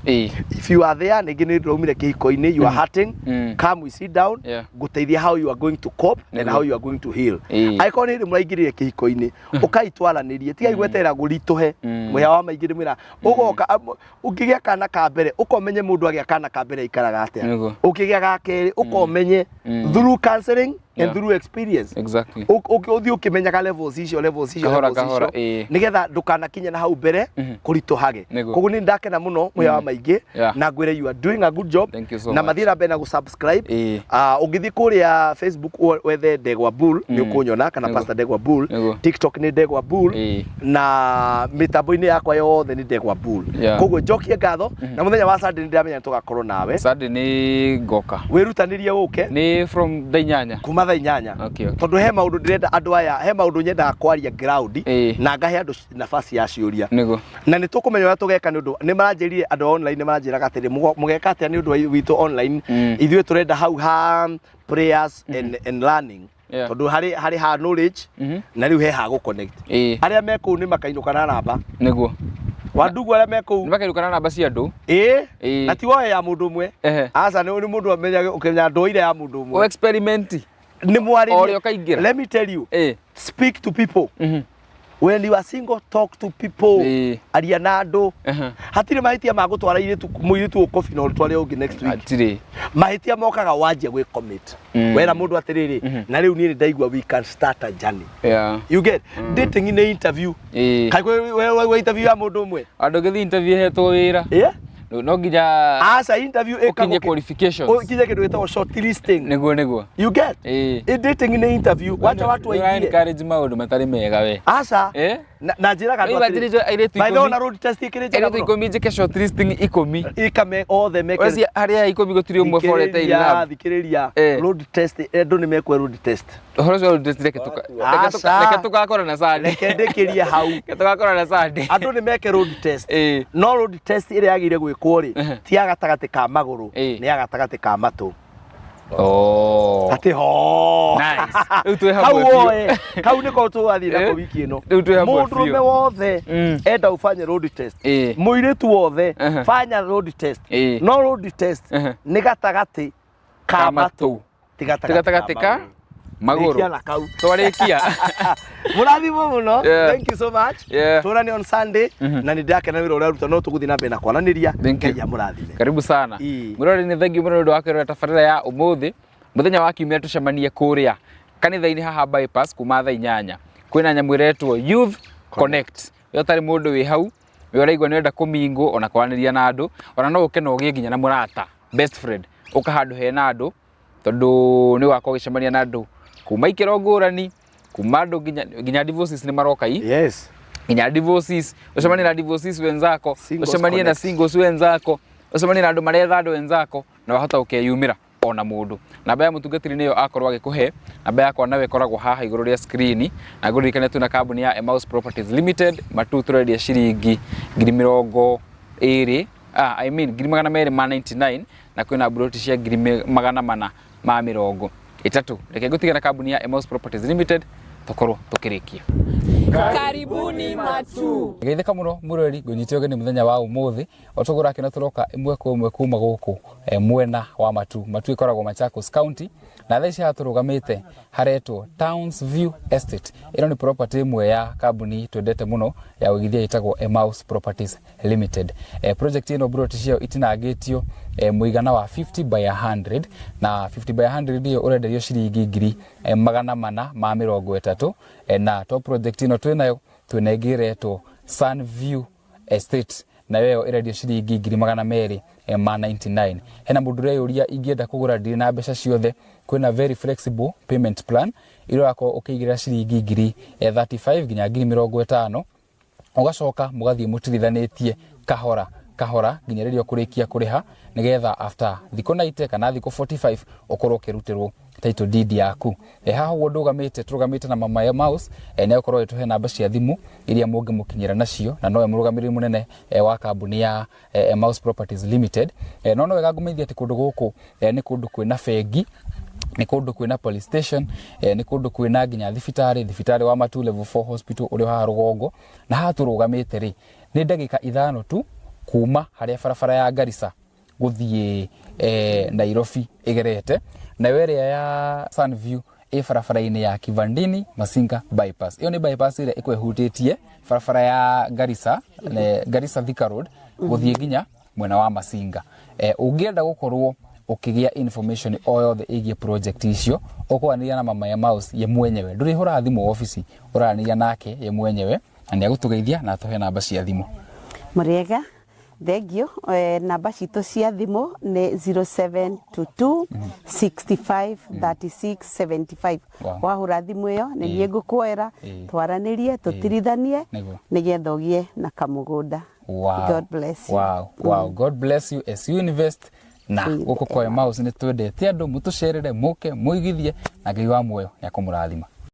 If you are there, ningĩ nĩ ndĩraumire kĩhiko-inĩ, you are hurting, come we sit down, ngũteithia how you are going to cope and how you are going to heal. Angĩkorwo nĩ hĩndĩ mũraingĩrire kĩhiko-inĩ, ũkai twaranĩrie, tigai gweterera gũritũhe. Mũhĩa wa maingĩ nĩ mwĩra, ũgoka, ũngĩgĩa kana ka mbere, ũkomenye mũndũ agĩa kana ka mbere aikaraga atĩa. Ũngĩgĩa ga kerĩ, ũkomenye through counseling and through experience. Ũthiĩ ũkĩmenyaga levels icio, levels icio, Kahora, levels icio, kahora, ĩĩ. nĩgetha ndũkanakinye na hau mbere kũritũhage. Koguo nĩ ndakena mũno mũhĩa wa maingĩ, na ngwĩre you are doing a good job. Thank you so Na much. mathiĩ na mbere na gũ-subscribe. Ũngĩthiĩ kũrĩa Facebook wethe Ndegwa Bull, nĩ ũkũnyona, kana Pastor Ndegwa Bull. TikTok nĩ Ndegwa Bull. Na mĩtambo-inĩ yakwa yothe nĩ Ndegwa Bull. Koguo njokie ngatho, na mũthenya wa Sunday nĩ ndĩramenya nĩ tũgakorwo nawe. Sunday nĩ ngoka. Wĩrutanĩrie ũke. Nĩ from thaa inyanya. Kuma thaa inyanya. Tondũ he maũndũ ndĩrenda andũ aya, he maũndũ nyendaga kwaria ground, na ngahe andũ nafasi ya ciũria. Na nĩ tũkũmenya ũrĩa tũgeka nĩ ũndũ, nĩ maranjĩrire andũ a online, nĩ maranjĩraga atĩrĩ, mũgeka atĩa nĩ ũndũ wa witũ online? Ithuĩ tũrenda hau ha prayers and learning. Tondũ harĩ ha knowledge, na rĩu he ha gũ connect. Arĩa me kũu nĩ makainũka na namba. Wandugu arĩa me kũu. Nĩ makainũka na namba cia andũ. Na ti woe ya mũndũ ũmwe. Aca, nĩ mũndũ amenyage, ũkĩmenya ndoire ya mũndũ ũmwe. O experiment. Nĩ mwarĩrie. O ũrĩa ũkaingĩra. Let me tell you. Speak to people. When you are single, talk to people. Aria na andũ. Hatirĩ mahĩtia ma gũtwara airĩtu, mũirĩtu ũkobi na ũtware ũngĩ next week. Hatirĩ. Mahĩtia mokaga wanjia gwĩ commit. Wera mũndũ atĩrĩrĩ, na rĩu niĩ nĩ ndaigua we can start a journey. You get? Dating nĩ interview. Kaĩ we interview ya mũndũ ũmwe? Andũ ngĩthiĩ interview hetwo wĩra. No nginya Aca, interview ĩkagwo ũkinye qualifications. Ũkinye kĩndũ gĩtagwo short listing. Nĩguo, nĩguo. You get? Dating nĩ interview. Wacha watu Nĩ waingie. encourage maũndũ matarĩ mega we. Aca. Na njĩraga andũ Rĩu atĩrĩ. atĩrĩ, airĩtu By the way, ikũmi. ona road test ĩkĩrĩ njega Airĩtu mũno. ikũmi njĩke short listing ikũmi. Ĩkame othe meke. Weci harĩa ya ikũmi gũtirĩ ũmwe forete in Thikĩrĩria, love. thikĩrĩria. Road test, andũ nĩ mekwe road test. Ũhoro ũcio wa road test reke Aca. reke tũgakora na Sunday. Reke ndĩkĩrie hau. Reke tũgakora na Sunday. Andũ nĩ meke road test. No road test ĩrĩa yagĩrĩire gwĩkwo rĩ, ti ya gatagatĩ ka magũrũ, nĩ ya gatagatĩ ka matũ. Atĩ ho. Nice. Rĩu twĩ hamwe Kau biũ. woe. Kau nĩko tũgathiĩ nako wiki ĩno. Rĩu twĩ hamwe biũ. Mũndũrũme wothe enda ũbanye road test. Mũirĩtu wothe banya road test. No road test nĩ gatagatĩ ka Ka matũ. matũ. Ti gatagatĩ Ti gatagatĩ ka magũrũ. Rĩkia na kau. Twarĩkia. Mũrathimwo mũno. Thank you so much. Tũrane on Sunday. Na nĩ ndakena wĩra ũrĩa ũraruta, no tũgũthiĩ na mbere na kwaranĩria. Thank you. Ngai amũrathime. Karibu sana. Mũrori nĩ thengiũ mũno nĩ ũndũ wa kwĩrorera tabarĩra ya ũmũthĩ. Mũthenya wa kiumia tũcemanie kũrĩa kanitha-inĩ haha bypass kuma thaa inyanya. Kwĩna nyamũ ĩretwo Youth Connect. We ũtarĩ mũndũ wĩ hau, we ũraigua nĩ ũrenda kũmingũ ona kwaranĩria na andũ, ona no ũke na ũgĩe nginya na mũrata, best friend. Ũka handũ hena andũ, tondũ nĩ ũgakorwo ũgĩcemania na andũ kuma ikĩro ngũrani, kuma andũ nginya divorces nĩ maroka i. Nginya divorces, ũcemanie na divorces wenzako, Singles ũcemanie na connect. singles wenzako, ũcemanie na andũ maretha andũ wenzako, na wahota gũkeyumĩra ona mũndũ. Namba ya mũtungatĩri nĩyo akorwo agĩkũhe, namba yakwa nayo ĩkoragwo haha igũrũ rĩa screen, na ngũririkane twĩna kambuni ya Emmaus Properties Limited, matu tũrendia ciringi ngiri mĩrongo ĩrĩ, I mean ngiri magana merĩ ma 99, na kwĩna mburoti cia ngiri magana mana ma mĩrongo ĩtatũ. Reke ngũtige na kambuni ya Emmaus Properties Limited tũkorwo tũkĩrĩkia. Karibuni Matu. Geithĩka mũno mũrori, ngũnyite ũgeni mũthenya wa ũmũthĩ. O tũgũra kĩno tũroka ĩmwe kwa ĩmwe kuma gũkũ mwena wa Matu. Matu ĩkoragwo Machakos County, na thaa ici haha tũrũgamĩte haretwo Towns View Estate. Ĩno nĩ property ĩmwe ya kambuni twendete mũno ya ya ũigithia ĩtagwo Emmaus Properties Limited. Project ĩno mburoti ciayo itinangĩtio mũigana wa 50 by 100, na 50 by 100 ĩyo ũrenderio ciringi 430,000. Na to project ĩno twĩnayo, twĩna ĩngĩ ĩretwo Sunview Estate, nayo ĩyo ĩrendio ciringi 299,000. Hena mũndũ ũreyũria, ingĩenda kũgũra ndirĩ na mbeca ciothe? Kwĩna very flexible payment plan iria ũrakorwo ũkĩigĩrĩra ciringi 35,000 nginya 50,000, ũgacoka mũgathiĩ mũtirithanĩtie kahora kahora nginya rĩrĩa ũkũrĩkia kũrĩha, nĩgetha after thikũ 90 kana thikũ 45 ũkorwo ũkĩrutĩrwo title deed yaku. Haha ũguo ndũgamĩte, tũrũgamĩte na Mama Emmaus, nĩ egũkorwo agĩtũhe namba cia thimũ iria mũngĩmũkinyĩra nacio, na nowe mũrũgamĩrĩri mũnene wa kambuni ya Emmaus Properties Limited. No wega ngũmenyithie atĩ kũndũ gũkũ nĩ kũndũ kwĩna bengi, nĩ kũndũ kwĩna police station, nĩ kũndũ kwĩna nginya thibitarĩ, thibitarĩ wa Matu Level 4 Hospital ũrĩa haha rũgongo. Na haha tũrũgamĩte rĩ, nĩ ndagĩka 5 tu kuma harĩa barabara ya Garissa gũthiĩ Nairobi ĩgerete, nayo ĩrĩa ya Sunview ĩ barabara-inĩ ya Kivandini Masinga bypass. Ĩyo nĩ bypass ĩrĩa ĩkoragwo ĩhutĩtie barabara ya Garissa, Garissa Thika Road gũthiĩ nginya mwena wa Masinga. Ũngĩenda gũkorwo ũkĩgĩa information o yothe ĩgiĩ project icio, ũkwaranĩria na Mama Emmaus ye mwenyewe, ndũrĩhũraga thimũ obici, ũraranĩria nake ye mwenyewe na nĩ agũtũgeithia na atũhe namba cia thimũ. Mũrĩega, thengio. Namba citũ cia thimũ nĩ 0722 65 36 75. Wahũra thimũ ĩyo nĩ niĩ ngũkuoera, twaranĩrie, tũtirithanie nĩgetha ũgĩe na kamũgũnda. God bless you. Wow. God bless you as you invest na gũkũ kwa Emmaus. Nĩ twendete andũ mũtũcerere, mũke mũigithie, na Ngai wa muoyo nĩ akũmũrathima.